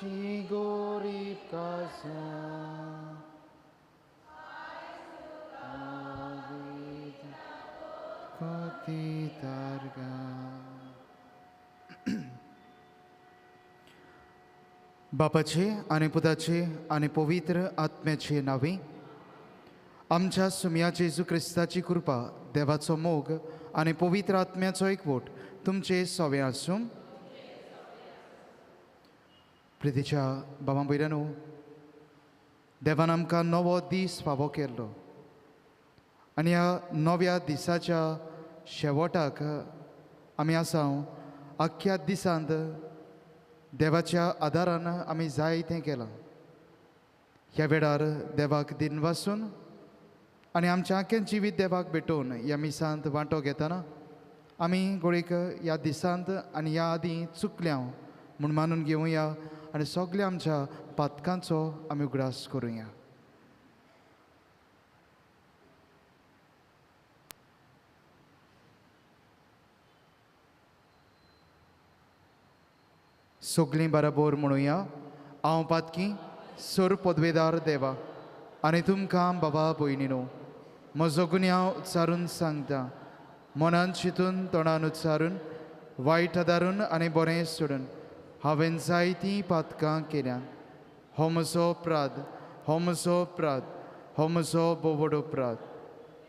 तुजी गोरीब कासां बापाचे आनी पुताचे आनी पवित्र आत्म्याचे नांवी आमच्या सुमया जेजू क्रिस्ताची कृपा, देवाचो मोग आनी पवित्र आत्म्याचो एकवट तुमचे सवे आसूं. प्रितीच्या बाबा भयऱ्यानो, देवान आमकां नवो दीस फावो केल्लो आनी ह्या नव्या दिसाच्या शेवटाक आमी आसा. आख्ख्या दिसांत देवाच्या आदारान आमी जायतें केलां. ह्या वेळार देवाक दिनवासून आनी आमच्या आख्खें जिवीत देवाक भेटोवन ह्या मिसांत वांटो घेतना आमी गोळीक ह्या दिसांत आनी ह्या आदीं चुकल्या म्हूण मानून घेवया आनी सगल्या आमच्या पातकांचो आमी उगडास करुया. सगळीं बराबर म्हणुया, हांव पातकी सोर पदवेदार देवा आनी तुमकां बाबा भयणीनो म्हजो गुन्यांव उच्चारून सांगता. मनान चिंतून तोंडान उच्चारून वायट आदारून आनी बरें सोडून हांवें जायतीं पातकां केल्यात. हो म्हजो अपराध, हो म्हजो अपराध, हो म्हजो बोवड अपराध.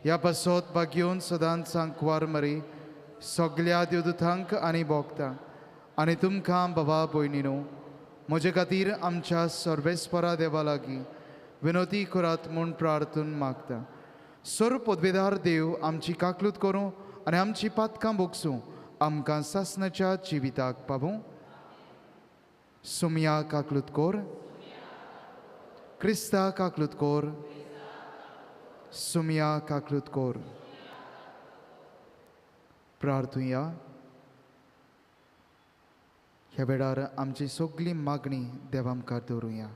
ह्या पासत भाग्योवन सदांच सांकवार मरी सगल्या देवदूतांक आनी भोगता आनी तुमकां बाबा भयणीनो म्हजे खातीर आमच्या सर्वेस्परा देवा लागीं विनोती करात म्हूण प्रार्थून मागता. सर्व पदवेदार देव आमची काकलूत करूं आनी आमची पातकां भोगसूं, आमकां सासणाच्या जिविताक पावूं. सुमया काकलूत कोर, क्रिस्ता काकलूत कोर, सुमया काकलूत कोर. प्रार्थुया. ह्या वेळार आमची सगली मागणी देवा मुखार दवरुया.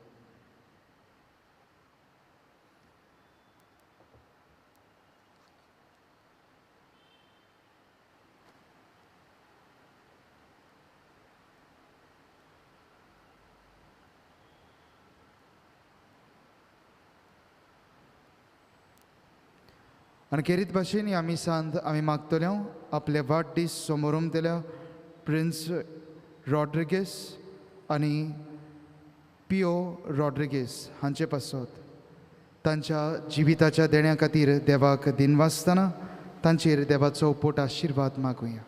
आनी खेरीत भाशेन ह्या मिसांत आमी मागतले आपले वाडदीस समोरून दिल्या प्रिन्स रॉड्रिगीस आनी पियो रॉड्रिगीस हांचे पासत तांच्या जिविताच्या देण्या खातीर देवाक दिनवासतना तांचेर देवाचो पोट आशिर्वाद मागुया.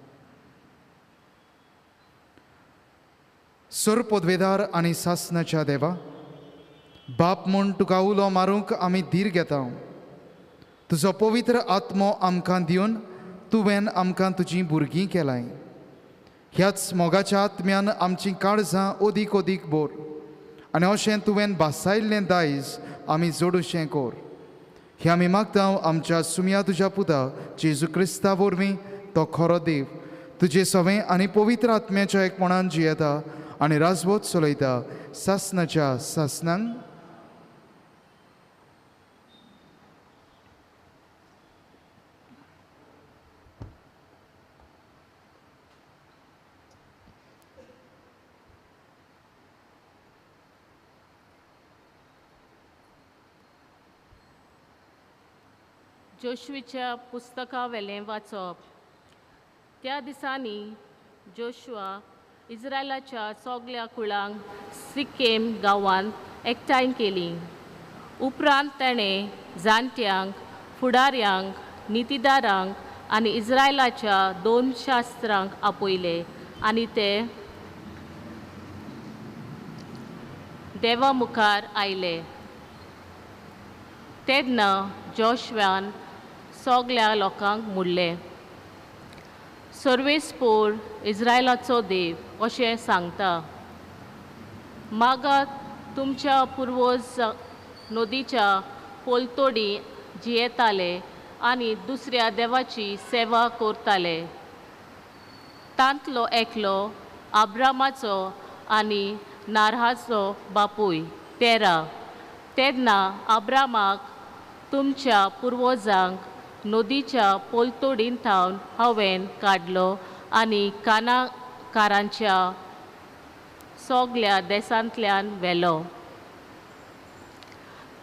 सोर पदवेदार आनी सासणाच्या देवा, बाप म्हूण तुका उलो मारूंक आमी धीर घेता. तुजो पवित्र आत्मो आमकां दिवन तुवें आमकां तुजीं भुरगीं केलाय. ह्याच मोगाच्या आत्म्यान आमचीं काळजां अदीक अदीक बोर आनी अशें तुवें भासायल्लें दायज आमी जोडूशें कोर. हें आमी मागता आमच्या सुमया तुज्या पुता जेजू क्रिस्ता वरवीं, तो खरो देव तुजे सवें आनी पवित्र आत्म्याच्या एकपणान जियेता आनी राजवत चलयता सासणाच्या सासणांक. जोशुआच्या पुस्तका वेलें वाचप. त्या दिसांनी जोशुआ इस्रायलाच्या सगल्या कुळांक सिक्केम गांवांत एकठांय केली. उपरांत ताणें जाणट्यांक, फुडाऱ्यांक, नितीदारांक आनी इस्रायलाच्या दोन शास्त्रांक आपयले आनी ते देवा मुखार आयले. तेन्ना जोशुआन सगल्या लोकांक म्हणलें, सर्वेस्पोर इस्रायलाचो देव अशें सांगता, मागात तुमच्या पुर्वज नदीच्या पोलतोडी जियेताले आनी दुसऱ्या देवाची सेवा करताले. तांतलो एकलो आब्रामाचो आनी नारहाचो बापूय तेरा. तेन्ना आब्रामाक तुमच्या पुर्वजांक नदीच्या पोलतोडीन थावन हांवें काडलो आनी कानाकारांच्या सगल्या देशांतल्यान व्हेलो.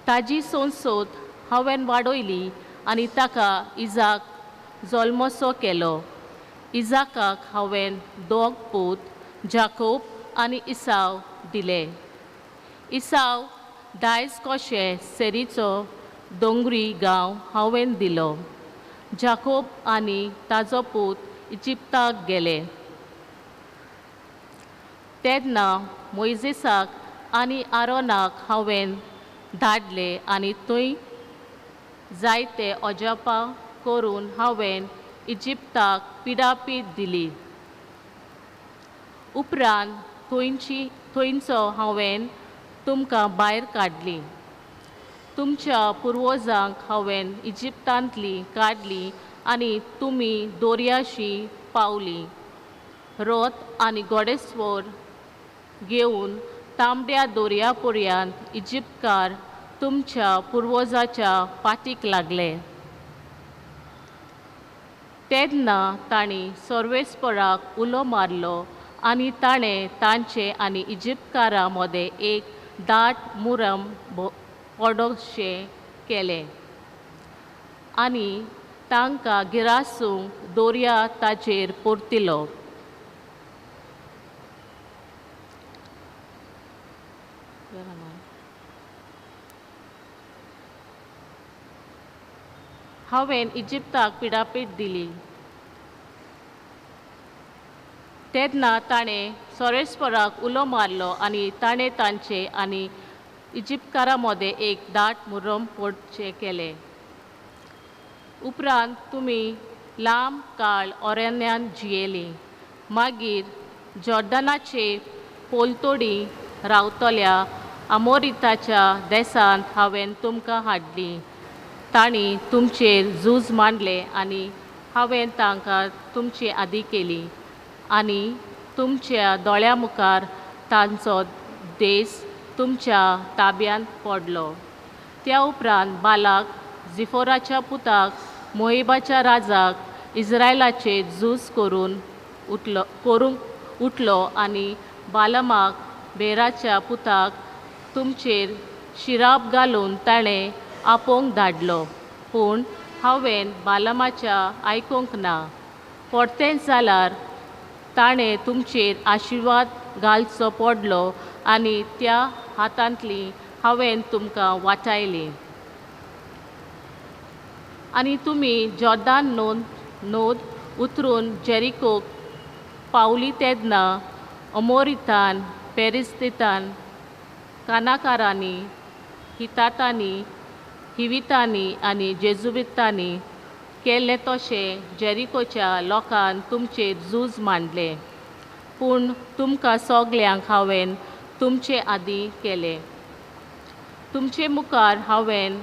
ताजी संसद हांवें वाडयली आनी ताका इजाक जल्मसो केलो. इजाकाक हांवें दोग पूत जाकोब आनी इसाव दिले. इसाव दायज कशें सेरीचो दोंगरी गांव हांवें दिलो. जाकोब आनी ताजो पूत इजिप्ताक गेले. तेन्ना मोयजेसाक आनी आरोनाक हांवें धाडले आनी थंय जायते अजापां करून हांवें इजिप्ताक पिडापीड दिली. उपरांत थंयचो हांवें तुमकां भायर काडली. तुमच्या पुर्वजांक हांवें इजिप्तांतली काडली आनी तुमी दोर्याशी पावली. रोत आनी घोडेस्वर घेवन तांबड्या दोर्या पर्यंत इजिप्तकार तुमच्या पुर्वजाच्या पाटीक लागले. तेन्ना तांणी सर्वेस्पराक उलो मारलो आनी ताणें तांचे आनी इजिप्तकारां मदें एक दाट मुरम पडोशें केलें आनी तांकां गिरासूंक दोर्या ताचेर परतिलो. हांवें इजिप्ताक पिडापीड दिली. तेन्ना ताणें सोरेस्पराक उलो मारलो आनी ताणें तांचे आनी इजिप्तकारां मदें एक दाट मुरम पडचें केलें. उपरांत तुमी लांब काळ अरण्यांत जियेलीं. मागीर जॉर्डनाचे पोलतोडी रावतल्या आमोरिताच्या देसांत हांवें तुमकां हाडलीं. तांणी तुमचेर झूज मांडलें आनी हांवें तांकां तुमचे आदी केली आनी तुमच्या दोळ्या मुखार तांचो देश तुमच्या ताब्यांत पडलो. त्या उपरांत बालाक जिफोराच्या पुताक मोहिबाच्या राजाक इस्रायलाचेर झूज करून उठलो उठलो आनी बालमाक बेराच्या पुताक तुमचेर शिराप घालून ताणें आपोवंक धाडलो. पूण हांवें बालमाच्या आयकूंक ना. परतेंच जाल्यार ताणें तुमचेर आशिर्वाद घालचो पडलो आनी त्या हातांतली हांवें तुमकां वाटायली. आनी तुमी जॉर्दान नोद उतरून जेरिकोक पावली तेन्ना अमोरितान पेरिस्तितान कानाकारांनी हितातांनी हिवितांनी आनी जेजुवितांनी केल्लें तशें जेरिकोच्या लोकान तुमचेर झूज मांडलें. पूण तुमकां सगल्यांक हांवें तुमचे आदीं केलें. तुमचे मुखार हांवें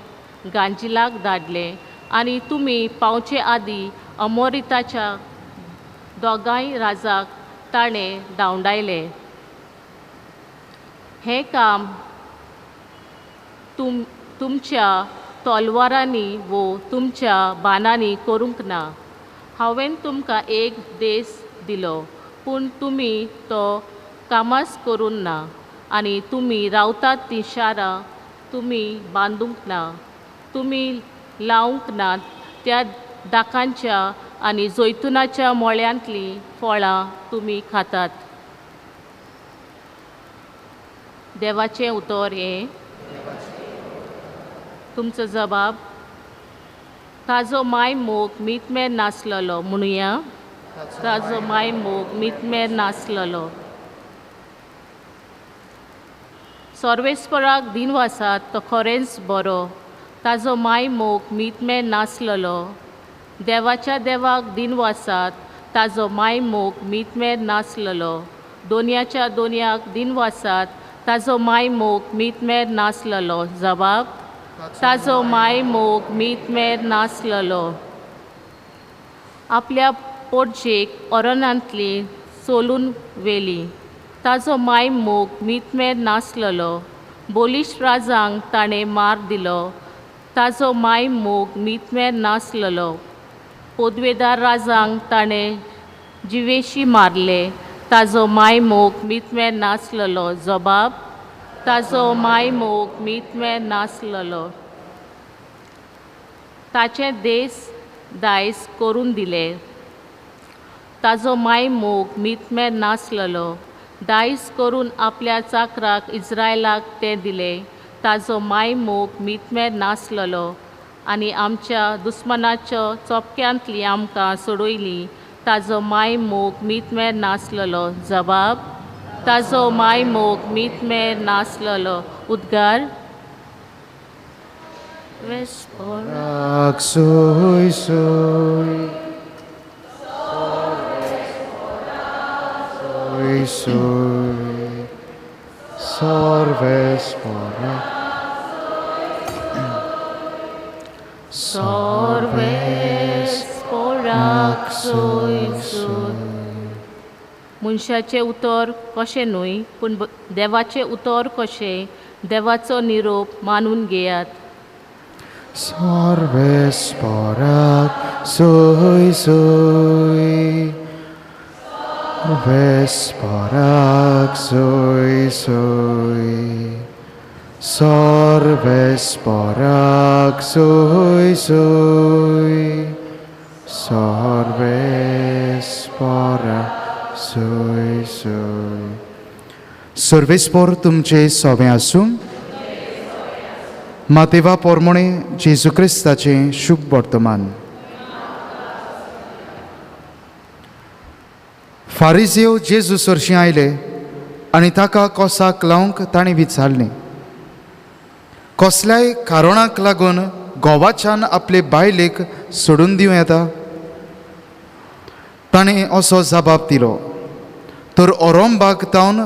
गांजिलाक धाडलें आनी तुमी पावचे आदीं अमोरिताच्या दोगांय राजाक ताणें धांवडायलें. हें काम तुमच्या तलवारांनी वो तुमच्या बाणांनी करूंक ना. हांवें तुमकां एक देश दिलो पूण तुमी तो कामास करूंक ना आनी तुमी रावतात तीं शारां तुमी बांदूंक ना. तुमी लावंक नात त्या दाकांच्या आनी जैतुनाच्या मळ्यांतलीं फळां तुमी खातात. देवाचें उतर हें. तुमचो जबाब ताजो माय मोग मितमेर नासलेलो म्हणुया. ताजो माय मोग मितमेर नासलेलो. सर्वेस्पराक दिनवासात तो खरेंच बरो. ताजो माय मोग मितमेर नासलेलो. देवाच्या देवाक दिनवासात ताजो माय मोग मितमेर नासलेलो. दोनयाच्या दोनयाक दिनवासात ताजो माय मोग मितमेर नासलेलो. जबाब ताजो माय मोग मितमेर नासलेलो. आपल्या पोटजेक अरणांतली चलून व्हेली. ताजो माय मोग मितमेर नासलेलो. बोलिश राजांक ताणें मार दिलो. ताजो माय मोग मितमेर नासलेलो. पोदवेदार राजांक ताणें जिवेशी मारले. ताजो माय मोग मितमेर नासलेलो. जबाब ताजो माय मोग मितमेर नासलेलो. ताचें देस दायज करून दिलें. ताजो माय मोग मितमेर नासलेलो. दायज करून आपल्या चाकराक इज्रायलाक तें दिलें. ताजो माय मोग मितमेर नासलेलो. आनी आमच्या दुस्मनाच्या चोपक्यांतली आमकां सोडयली. ताजो माय मोग मितमेर नासलेलो. जबाब ताजो माय मोग मितमेर नासलेलो. उद्गार Soy soy soy soy Sarvespora Sarvespora soy soy. मनशाचें उतर कशें न्हय पूण देवाचें उतर कशें, देवाचो निरोप मानून घेयात. Sarvespora soy soy Sarvespora soy soy Sarvespora soy soy Sarvespora soy soy. Sarvespor तुमचे सोबें आसूं. मातेवा पोरमोणे जेजू क्रिस्ताचें शुभ वर्तमान. फारिजेव जेजू सरशीं आयले आनी ताका कोसाक लावंक ताणें विचारलें, कसल्याय कारणाक लागून गोवाच्यान आपले बायलेक सोडून दिवं येता? ताणें असो जबाब दिलो, तर ओरोंबाक तावन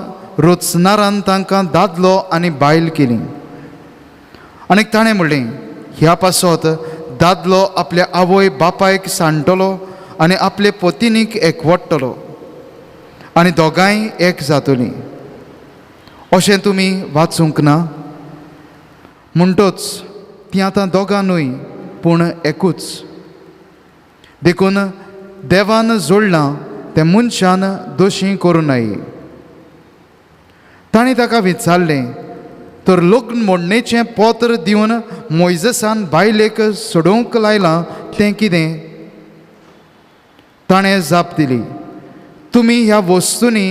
रोचनारान तांकां दादलो आनी बायल केली. आनी ताणें म्हणलें, ह्या पासत दादलो आपल्या आवय बापायक सांडटलो आनी आपले पतिनीक एकवटतलो आनी दोगांय एक जातलीं. अशें तुमी वाचूंक ना? म्हणटच तीं आतां दोगां न्हय पूण एकूच. देखून देवान जोडलां तें मनशान दोशी करूं नये. ताणें ताका विचारलें, तर लग्न मोडणेचें पत्र दिवन मोयजसान बायलेक सोडोवंक लायलां तें कितें? ताणें जाप दिली, तुमी ह्या वस्तूंनी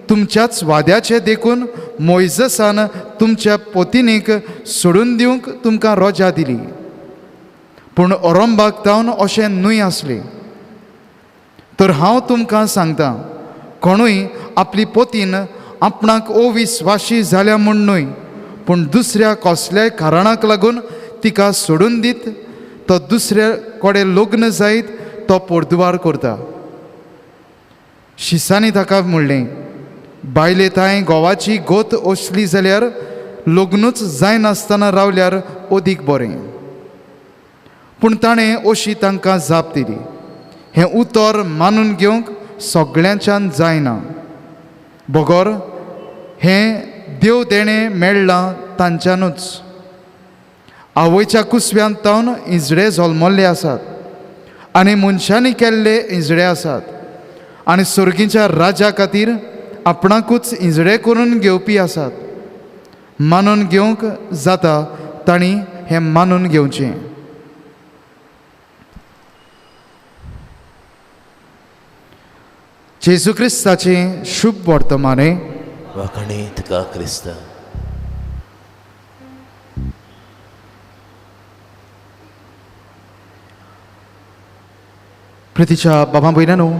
तुमच्याच वाद्याचें देखून मोयजसान तुमच्या पोतिनीक सोडून दिवंक तुमकां रोजा दिली. पूण ओरोंबाक तावन अशें न्हय आसलें. तर हांव तुमकां सांगतां, कोणूय आपली पोतीन आपणाक अविस्वाशी जाल्या म्हूण न्हय पूण दुसऱ्या कसल्याय कारणाक लागून तिका सोडून दीत तो दुसऱ्या कडेन लग्न जायत तो पोरदुवार करता. शिसांनी ताका म्हणलें, बायले तांय घोवाची गोत असली जाल्यार लग्नूच जायनासतना रावल्यार अदीक बरें. पूण ताणें अशी तांकां जाप दिली, हें उतर मानून घेवंक सगळ्यांच्यान जायना, बगर हें देव देणें मेळ्ळां तांच्यानूच. आवयच्या कुसव्यांत तावन इजडे जल्मल्ले आसात आनी मनशांनी केल्ले इजडे आसात आनी सर्गीच्या राजा खातीर आपणाकूच इजडे करून घेवपी आसात. मानून घेवंक जाता तांणी हें मानून घेवचें. जेजू क्रिस्ताचें शुभ वर्तमान. वाखाणी तुका क्रिस्ता. प्रितीच्या बाबा भयणांनो,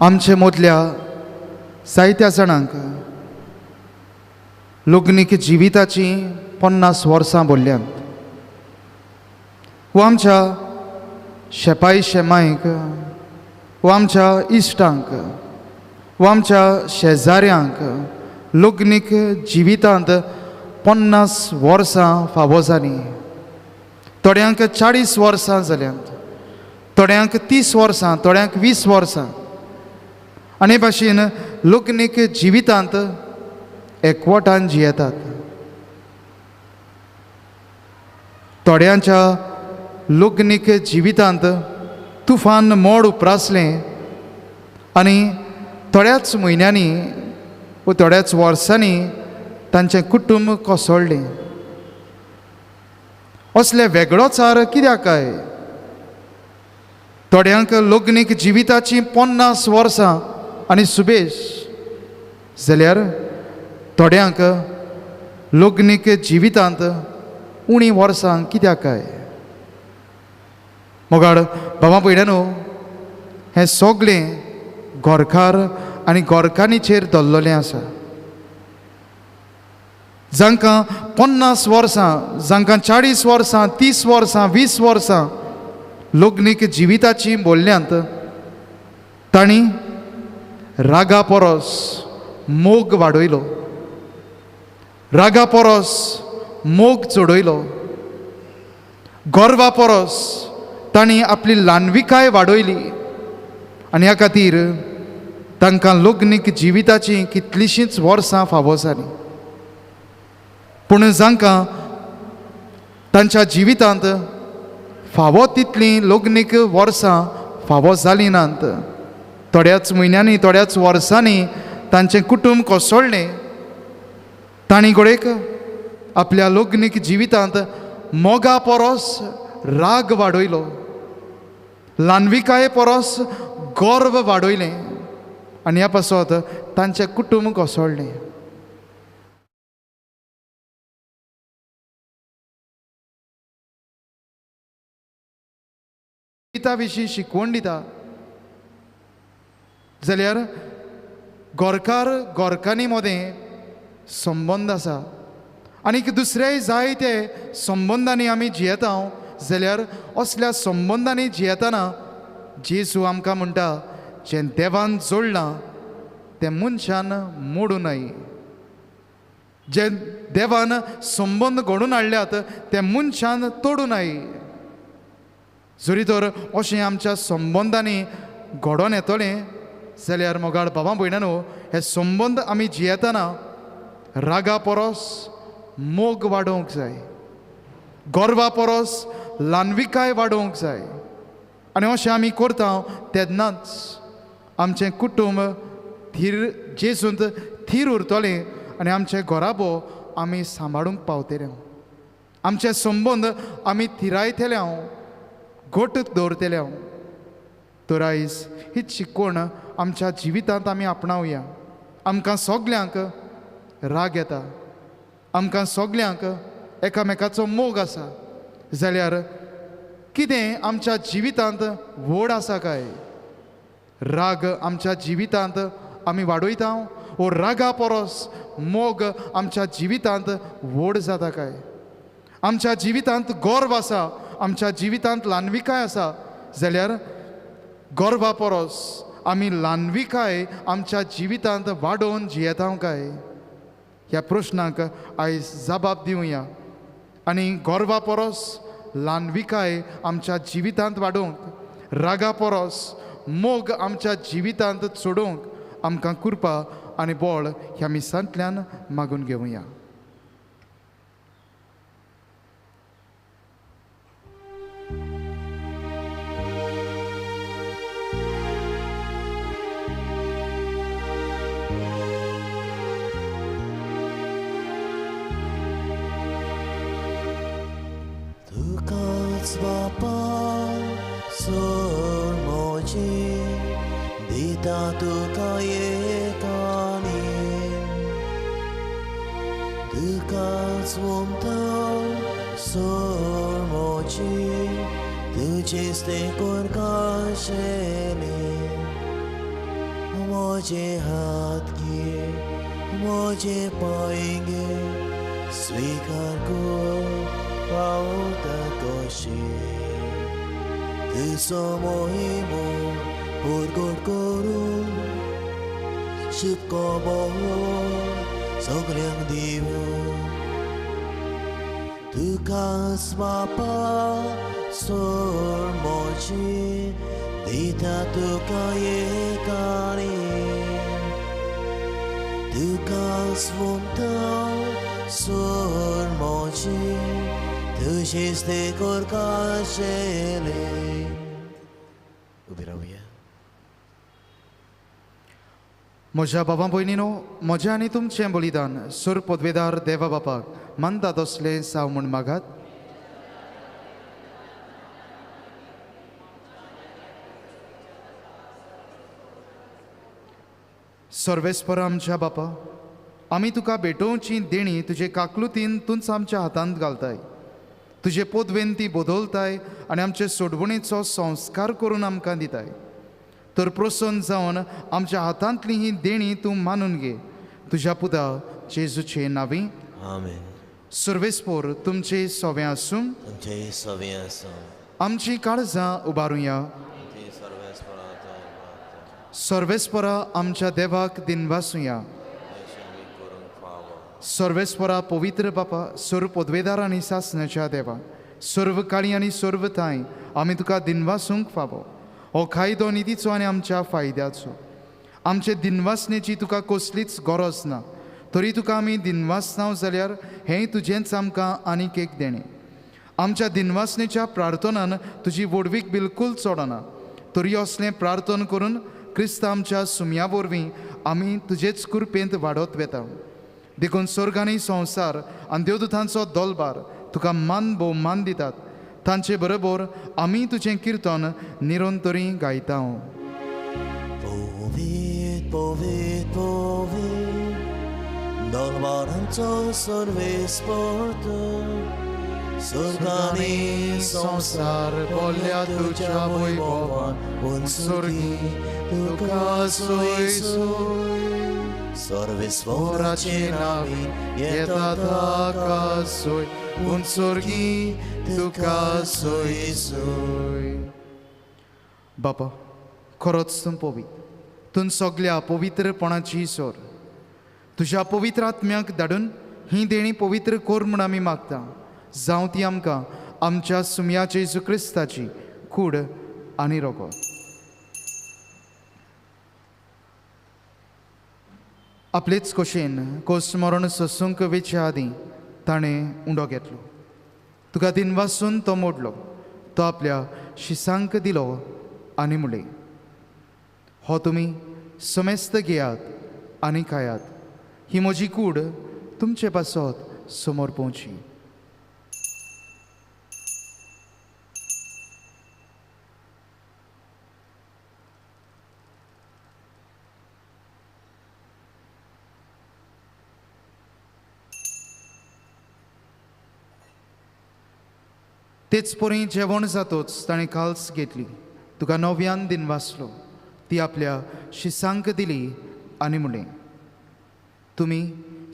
आमचे मदल्या जायत्या जाणांक लग्नीक जिविताची 50 वर्सां भरल्यांत वो आमच्या शेपाय शेमायक वो आमच्या इश्टांक वो आमच्या शेजाऱ्यांक लग्नीक जिवितांत 50 वर्सां फावो जालीं. थोड्यांक 40 वर्सां जाल्यांत, थोड्यांक 30 वर्सां, थोड्यांक 20 वर्सां. आनी भाशेन लग्नीक जिवितांत एकवटान जियेतात. थोड्यांच्या लग्नीक जिवितांत तुफान मोड उप्रासलें आनी थोड्याच म्हयन्यांनी वो थोड्याच वर्सांनी तांचें कुटुंब कोसळ्ळें. असले वेगळोचार कित्याक काय? थोड्यांक लग्नीक जिविताची 50 वर्सां आनी सुबेश, जाल्यार थोड्यांक लग्नीक जिवितांत उणी वर्सां कित्याक काय? मोगाळ बाबा भयणांनो, हें सगळें घरकार आनी घरकान्नीचेर दवरलेलें आसा. जांकां 50 वर्सां, जांकां 40 वर्सां, 30 वर्सां, 20 वर्सां लग्नीक जिविताची बोल्ल्यांत, तांणी रागा परस मोग वाडयलो, रागा परस मोग चडयलो, गर्वा परस तांणी आपली ल्हानविकाय वाडयली आनी ह्या खातीर तांकां लग्नीक जिविताची कितलींशींच वर्सां फावो जालीं. पूण जांकां तांच्या जिवितांत फावो तितलीं लग्नीक वर्सां फावो जालीं नात, थोड्याच म्हयन्यांनी थोड्याच वर्सांनी तांचें कुटुंब कोसळ्ळें, तांणी घडयेक आपल्या लग्नीक जिवितांत मोगा परस राग वाडयलो, ल्हानविकाये परस गर्व वाडयलें आनी ह्या पासत तांचें कुटुंब कोसळ्ळें. जिविता विशीं शिकवण दिता जाल्यार घरकार घरकान्नी मदें संबंद आसा आनीक दुसरेय जायते संबंदांनी आमी जियेता जाल्यार असल्या संबंदांनी जियेतना जेजू आमकां म्हणटा, जें देवान जोडलां तें मनशान मोडूं नये, जे देवान संबंद घडोवन हाडल्यात ते मनशान तोडूं नये. जरी तर अशें आमच्या संबंदांनी घडोवन येतलें जाल्यार मोगाळ बाबा भयणांनो, हे संबंद आमी जियेतना रागा परस मोग वाडोवंक जाय, गर्वा परस ल्हानविकाय वाडोवंक जाय आनी अशें आमी करता तेन्नाच आमचें कुटुंब थीर जेजूंत थीर उरतलें आनी आमचें घराबो आमी सांबाळूंक पावतले, आमचे संबंद आमी थिरायतले, घट दवरतले. तर आयज ही शिकवण आमच्या जिवितांत आमी आपणावया. आमकां सगल्यांक राग येता, आमकां सगल्यांक एकामेकाचो मोग आसा, जाल्यार कितें आमच्या जिवितांत व्हड आसा काय? राग आमच्या जिवितांत आमी वाडयता वो रागा परस मोग आमच्या जिवितांत व्हड जाता काय? आमच्या जिवितांत गर्व आसा, आमच्या जिवितांत ल्हानविकाय आसा, जाल्यार गर्वा परस आमी ल्हानविकाय आमच्या जिवितांत वाडोवन जियेता काय? ह्या प्रश्नाक आयज जबाब दिवया आनी गर्वा परस ल्हानविकाय आमच्या जिवितांत वाडोवंक, रागा परस मोग आमच्या जिवितांत चडोवंक आमकां कृपा आनी बळ ह्या मिसांतल्यान मागून घेवया. बापा सोड म्हजी दिता तुका एकानी, तुकाच वमता सोड म्हजी तुजेच तें करकाशेलें, म्हजे हात घे म्हजे पांय घे स्विकार कर पावता कशें, तुजो मोहिमो परगट करून शुभखबर सगल्यांक दिवूं, तुकाच बापा सोड म्हजी दिता तुका एकानी, तुकाच वमता सोड म्हजी तुजेच तें करकाशेलें. उबी रावया. म्हज्या बाबा भयणीनो, म्हजें आनी तुमचें बलिदान सुर पदवेदार देवा बापाक मानता तसलें साव म्हूण मागात. सर्वेस्पर आमच्या बापा, आमी तुका भेटोवची देणी तुजे काकलुतीन तूंच आमच्या हातांत घालताय. तुजे पोदवेन ती बदलताय आनी आमचे सोडवणेचो संस्कार करून आमकां दिताय. तर प्रसन्न जावन आमच्या हातांतली ही देणी तूं मानून घे, तुज्या पुता जेजूचे नांवी. आमेन. सर्वेस्पोर तुमचे सोवें आसूं. तुमचे सवे आसूं. आमची काळजां उबारुया. सर्वेस्परा आमच्या देवाक दिनवासुया. सर्वेस्परा पवित्र बापा, सर्व पदवेदार आनी सासणाच्या देवा, सर्व काळी आनी सर्व थांय आमी तुका दिनवासूंक फावो. हो कायदो नितीचो आनी आमच्या फायद्याचो. आमचे दिनवासनेची तुका कसलीच गरज ना, तरी तुका आमी दिनवासनाव जाल्यार हेंय तुजेंच आमकां आनीक एक देणें. आमच्या दिनवासनेच्या प्रार्थनान तुजी व्हडवीक बिलकूल चडना, तरी असलें प्रार्थना करून क्रिस्त आमच्या सुमया वरवीं आमी तुजेच कृपेंत वाडत वेता. देखून स्वर्ग आनी संवसार आनी देवदूतांचो दोलबार तुका मान भोवमान दितात. तांचे बरोबर आमी तुजें किर्तन निरंतरी गायता. पवित्र पवित्र पवित्र दरबारांचो सर्वेस्पर तूं, स्वर्ग आनी संवसार बोल्ल्या तुज्या वैभवान, उंचुर्गी तुका सोय सोय. सर्वेस्पराचे नांवी येता ताका सोय, उंचुर्गी तुका सोय सोय. बापा, खरोच तूं पवित्र, तूं सगल्या पवित्रपणाची सोर. तुज्या पवित्र आत्म्याक धाडून ही देणी पवित्र कर म्हूण आमी मागता. जावं ती आमकां आमच्या सुमया जेजू क्रिस्ताची कूड आनी रगत. आपलेच कशेन कोस मरण सोसूंक वेच्या आदीं ताणें उंडो घेतलो. तुका दिनवासून तो मोडलो, तो आपल्या शिसांक दिलो आनी म्हणलें, हो तुमी समेस्त घेयात आनी खायात, ही म्हजी कूड तुमचे पासत समोर पोवची. तेच परी जेवण जातोच ताणें काल्स घेतली, तुका नव्यान दिनवासलो, ती आपल्या शिसांक दिली आनी म्हणलें, तुमी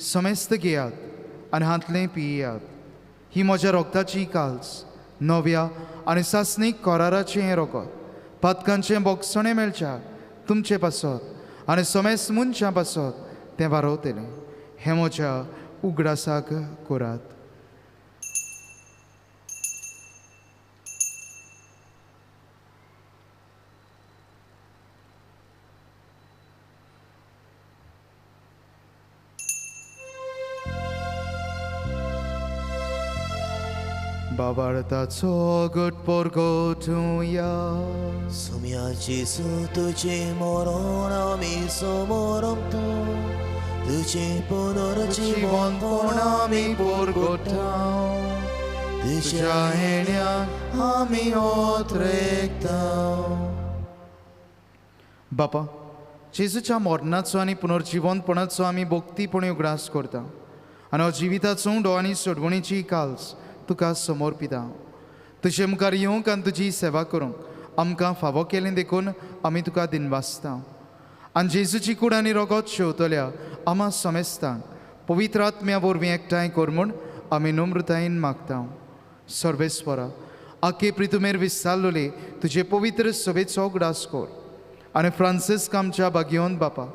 समेस्त घेयात आनी हांतलें पियात, ही म्हज्या रोगताची काल्स, नव्या आनी सासणीक कराराचें हें रोगत, पातकांचें बोगसणें मेळच्या तुमचे पासत आनी समेस्त मनशां पासत तें वारोवतलें. हें म्हज्या उगडासाक करात. बाबार्थाचो गट परगटुया. सुम्या जेजू तुजें मरण आमी समोरमता, तुजें पुनर्जिवनपण आमी परगटा, तुज्या हेण्याक आमी ओत्रेकता. बापा, जेजूच्या मरणाचो आनी पुनर्जिवनपणाचो आमी भक्तीपणी उगडास करता आनी हो जिविताचो उंडो आनी सोडवणीची काल्स तुका समर्पिता. तुजे मुखार येवंक आनी तुजी सेवा करूंक आमकां फावो केलें देखून आमी तुका दिनवासता. आनी जेजूची कूड आनी रगत शेवतल्या आमा समेस्तांक पवित्र आत्म्या वरवीं एकठांय कर म्हूण आमी नम्रतायेन मागता. सर्वेस्परा, आखे प्रितुमेर विस्तारलोले तुजे पवित्र सभेचो उगडास कर आनी फ्रांसिस्क आमच्या बागियोन बापा,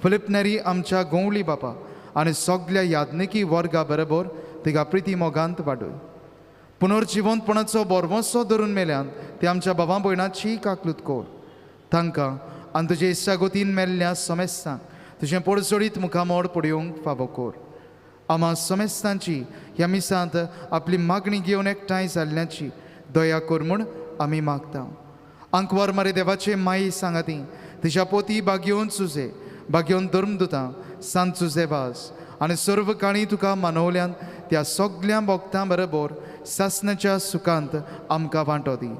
फिलिप नेरी आमच्या गोंवली बापा आनी सगल्या याज्ञिकी वर्गा बरोबर तिका प्रिती मोगांत वाडय. पुनर्जिवंतपणाचो बोरवंसो धरून मेल्यान ते आमच्या बाबा भयणाची काकलूत कर. तांकां आनी तुजे इश्टागोतीन मेल्ल्या समेस्तांक तुजें पडसोडीत मुखामोड पडयोवंक फावो कर. आमा समेस्तांची ह्या मिसांत आपली मागणी घेवन एकठांय जाल्ल्याची दया कर म्हूण आमी मागता. आंकवार मारे देवाचे माई सांगाती, तिच्या पोती बागेवन सुजे भाग्योन धर्मदुतां सांत जुजेबास आनी सर्व काणी तुका मानवल्यान त्या सगल्या भक्तां बरोबर सासणाच्या सुखांत आमकां वांटो दी.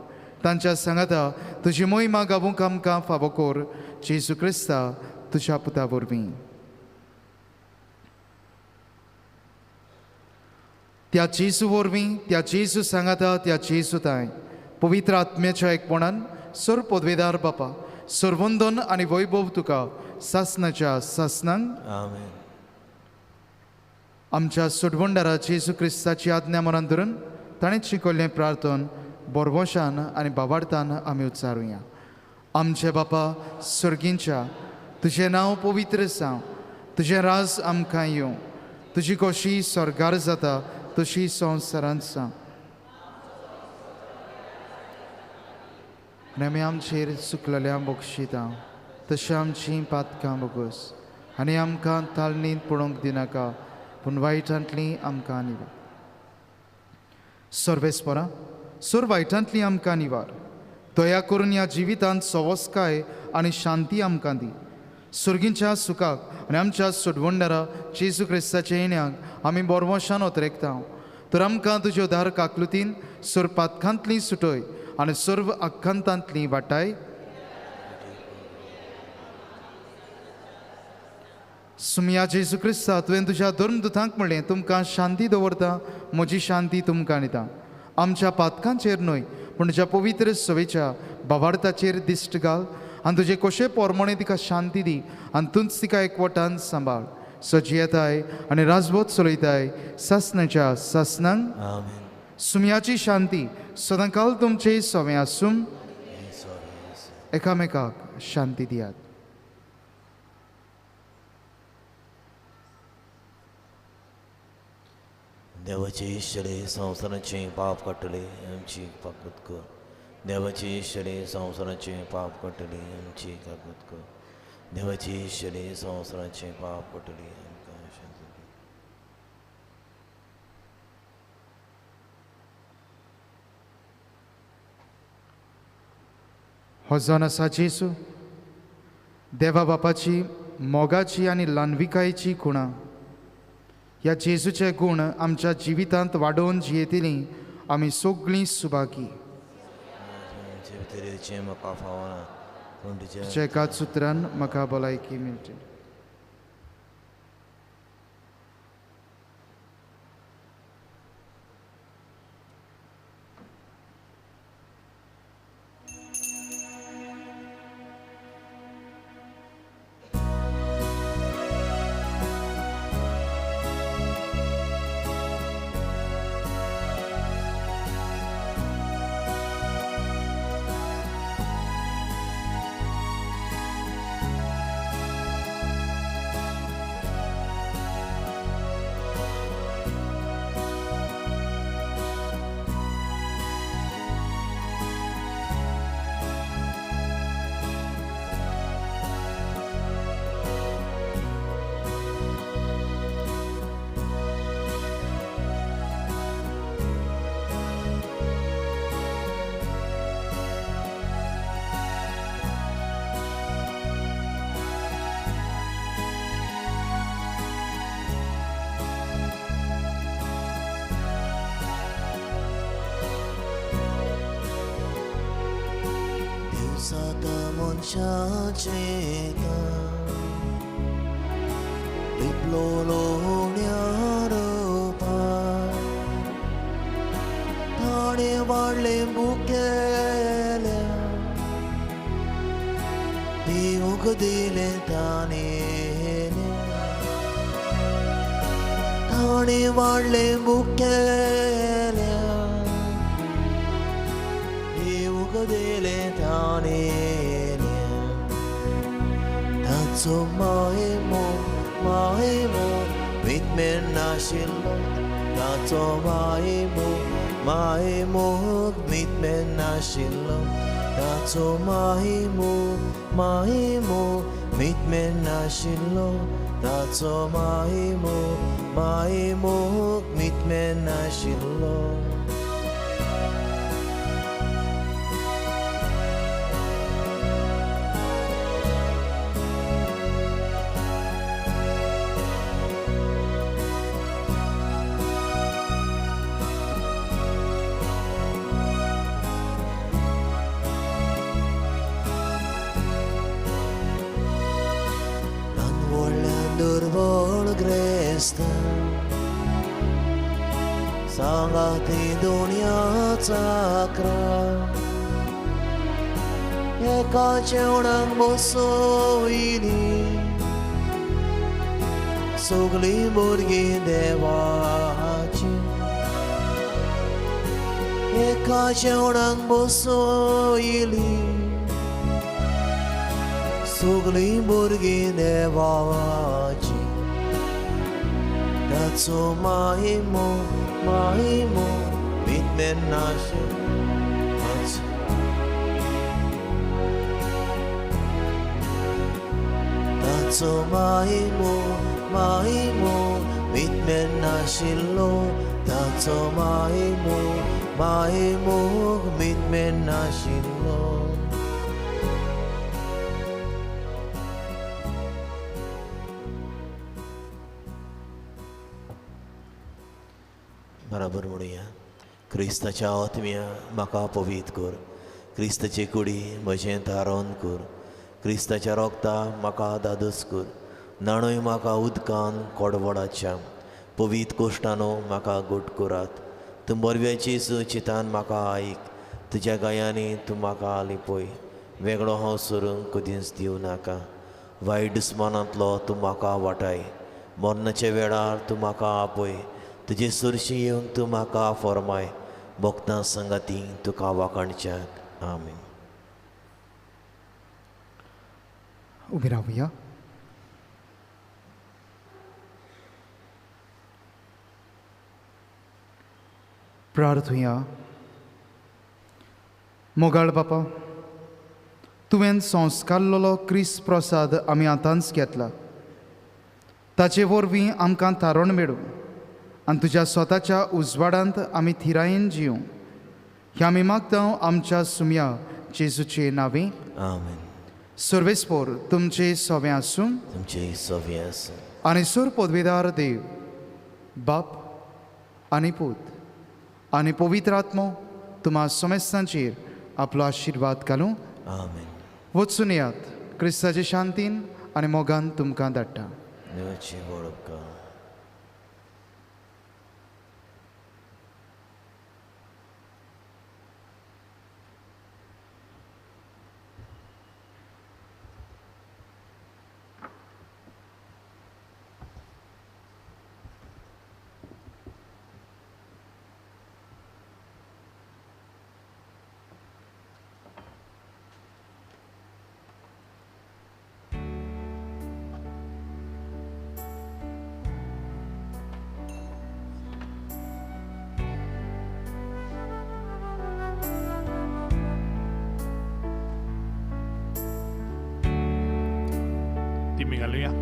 तांच्या सांगाता तुजी मोहिमा गावूंक आमकां फावो कर, जेजू क्रिस्ता तुज्या पुता वरवीं. त्या जेजू वरवीं, त्या जेजू सांगाता, त्या जेजू ताय पवित्र आत्म्याच्या एकपणान सर्व पदवेदार बापा, सर्वंदन आनी वैभव तुका सासणाच्या सासणांक. आमेन. आमच्या सोडवणदारा जेजू क्रिस्ताची आज्ञा मनान धरून ताणें शिकयल्लें प्रार्थन बोरवशान आनी बाबार्थान आमी उच्चारुया. आमचे बापा सर्गींच्या, तुजें नांव पवित्र जावं, तुजें राज आमकां येवं, तुजी कशी स्वर्गार जाता तशी संवसारांत जावं. आनी आमी आमचेर चुकलेल्या बक्षिता तशें आमचीं पातकां बोगस आनी आमकां तालनीत पडोवंक दिनाका, पूण वायटांतली आमकां निवार. सर्वेस्परा, सर्व वायटांतली आमकां निवार. दया करून ह्या जिवितांत सवस्काय आनी शांती आमकां दी. सर्गींच्या सुखाक आनी आमच्या सोडवणदारा जेजू क्रिस्ताच्या येण्याक आमी बोरवशान ओतरेकता. तर आमकां तुज्यो दार काकलुतीन सर्व पातकांतली सुटय आनी सर्व आकांतांतली वाटाय. सुमया जेजू क्रिस्ता, तुवें तुज्या धर्मदुतांक म्हणलें, तुमकां शांती दवरता, म्हजी शांती तुमकां दिता. आमच्या पातकांचेर न्हय पूण तुज्या पवित्र सवेच्या भावार्थाचेर दिश्ट घाल आनी तुजे कशे पोरमणे तिका शांती दी आनी तूंच तिका एकवटान सांबाळ. सजियताय आनी राजबोध चलयताय सासणाच्या सासणांक. आमेन. सुमयाची शांती सदांकाल तुमचे सवें आसूं. एकामेकाक शांती दियात. देवाचे इश्टले संवसाराचें पाप काडटले आमची पाकत कर. देवाचे इश्टले संवसाराचें पाप काडटले आमची काकत कर. देवाचे इश्टले संवसाराचें पाप काडटले आमकां शांती दी. हो जावन आसा जेजू, देवा बापाची मोगाची आनी ल्हानविकायेची खुणा. ह्या जेजूचे गूण आमच्या जिवितांत वाडोवन जियेतली आमी सगळीं सुभागी. तुज्या एकाच सुत्रान म्हाका भलायकी मेळटली. गिरेस्त सांगाती दुनिया चाकरा एका जेवणाक बसयली सगळीं भुरगीं देवाची एका जेवणाक बसयली सगळीं भुरगीं देवाची ताचो माहिमो माहिमो विज्ञानाशे ताचो माहिमो माहिमो विज्ञानाशिल्लो ताचो माहिमो माहिमो विज्ञानाशिल्लो. बराबर म्हणुया. क्रिस्ताच्या आत्म्या म्हाका पवित्र कर, क्रिस्ताची कुडी म्हजें धारण कर, क्रिस्ताच्या रोगता म्हाका दादोस कर, न्हाणय म्हाका उदकान कोडवडाच्या पवित्र कोश्टानो म्हाका गोट करात. तूं बरव्याची सुचितान म्हाका आयक, तुज्या गायांनी तूं म्हाका लिपय, वेगळो हांव सरूंक कदींच दिवं नाका. वायट दुस्मानांतलो तूं म्हाका वाटाय, मरणाच्या वेळार तूं म्हाका आपय, तुजे सुरशी येवंक तूं म्हाका फॉर्माय, भक्तां संगाती तुका वाखाणच्याक. आमेन. उबी रावया. प्रार्थुया. मोगाळ बापा, तुवें संस्कारलेलो क्रिस्त प्रसाद आमी आतांच घेतला, ताचे वरवीं आमकां थारण मेळूं आनी तुज्या स्वताच्या उजवाडांत आमी थिरायेन जिवं, ह्या आमी मागता आमच्या सुम्या जेजूचे नांवे. आमेन. सर्वेस्पोर तुमचे सोवें आसूं, तुमचे सोवें आसूं. आनी सोर पदवेदार देव बाप आनी पूत आनी पवित्र आत्मो तुमा समेस्तांचेर आपलो आशिर्वाद घालूं. आमेन. वचून येयात, क्रिस्ताचे शांतीन आनी मोगान तुमकां धाडटा. देवाची व्हड उपकार. Hallelujah.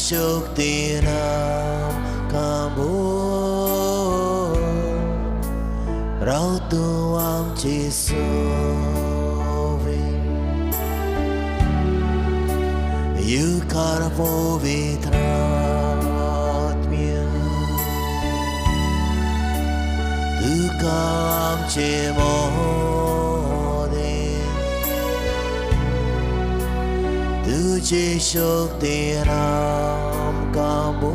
शक्ती नाम कांबो राव तूं आमची सोवे युकार पवित्र आत्म्या तुका आमचे मोदे तुजी शक्ती नाम कांबो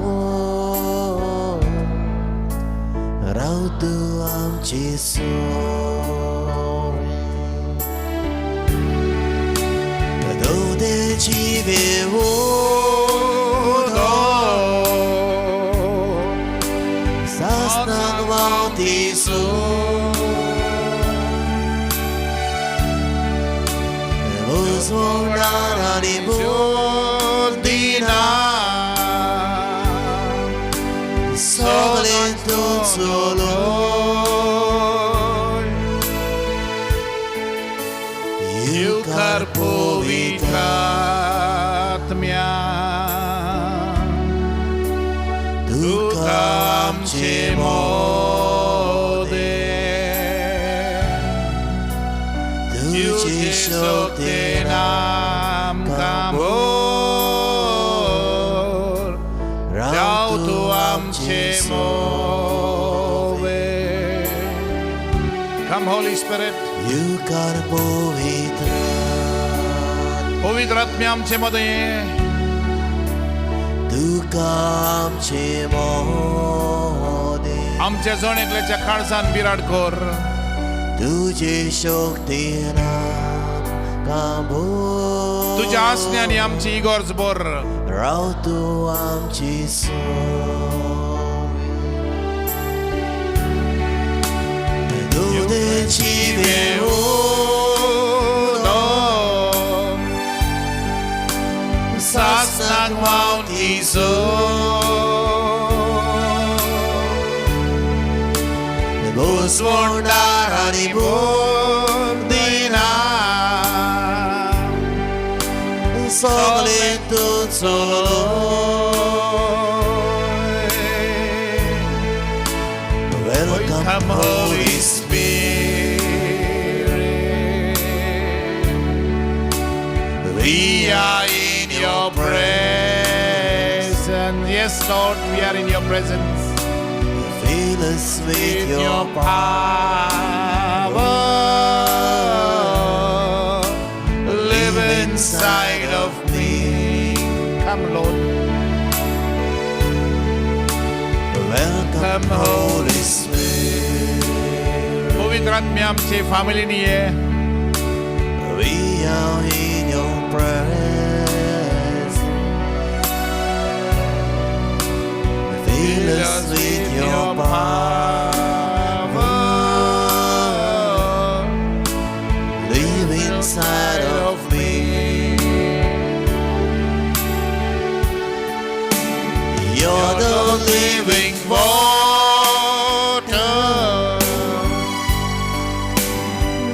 राव तूं आमची सोवे जिवे सासनाक वावती सो भुजवणार आनी बुद्धिना सगळें तूं चलोय. येवकार पवित्र आत्म्या तुका आमचे मोदे तुजे शक्तेन आमकां भर राव तूं आमचे मोवे. Come Holy Spirit. येवकार पवित्र पवित्र आत्म्या आमचे मदें तुका आमचे मोदे आमच्या जण एकल्याच्या काळजान बिराड कर. तुजे शक्तेन आमकां भर तुज्या आसण्यानी आमची इगर्ज भर. राव तूं आमची सोवे. दुदेची सासनाक व्हांवती भुजवणार आनी बुद्धिना सगळें तूं चलोय. Welcome, Come Holy Spirit, we are in your presence. Yes, Lord, we are in your presence. Fill us with With your your power, live inside of me. Come, Lord. Welcome, Come, Holy Spirit. पवित्र आत्म्या आमचे फॅमिलीनी ये. We are in your presence. Fill us with your power. Live inside of me. You're the living water,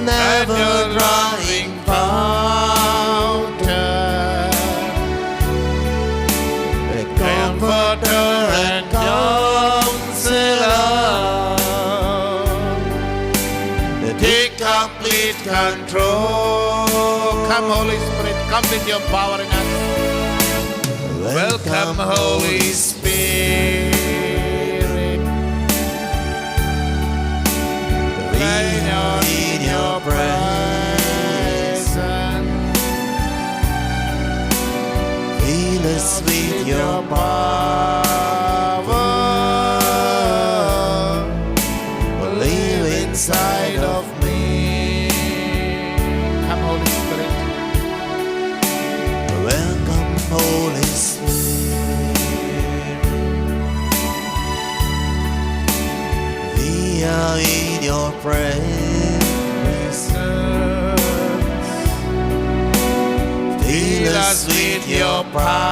never drying fountain, comforter and counselor. Take complete control. Come, Holy Spirit, come with your power in us. Welcome, Holy Spirit. We are in your presence. Fill us with your power. Live inside of me. Come, Holy Spirit. Welcome, Holy Spirit. We are in your presence. Fill us with your power.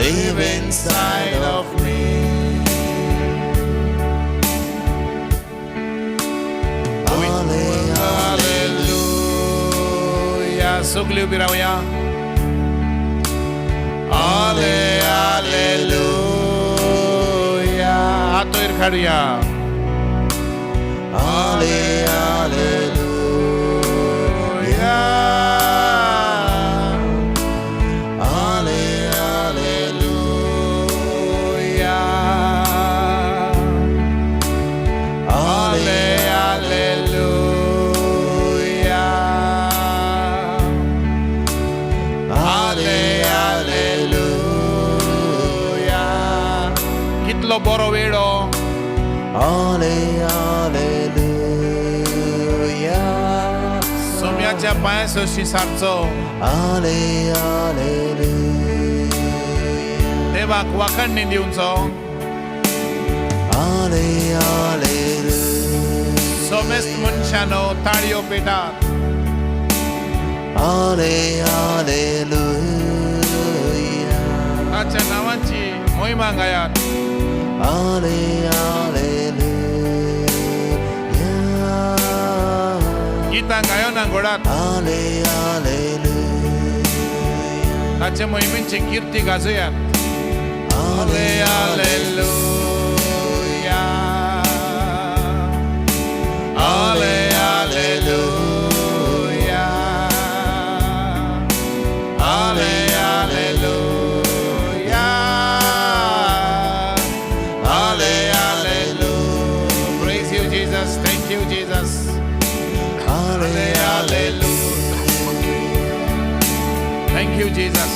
Live inside of me. Hallelujah. सगळी उबी रावया. आले hallelujah. हात वयर काडुया. Ale, Alleluia. Ale, Alleluia. Ale, Alleluia. Ale, Alleluia. कितलो बरो वेळ हो. Ale, Alleluia. सोम्याच्या पांया सरशी सारचो. Ale, Alleluia. देवाक वाखाणणी दिवचो. Ale, Alleluia. सोमेस्त मनशानो ताळयो पेटात. आले हालेलुया. ताच्या नांवाची मोहिमा गायात. आले हालेलुया. गीतां गायना घोडात. आले हालेलुया. ताच्या मोहिमेची कीर्ती गाजयात. आले हालेलुया. आले हालेलुया. आले हालेलुया. आले hallelujah. Praise you, Jesus. Thank you, Jesus. आले Hallelujah. Thank you, Jesus.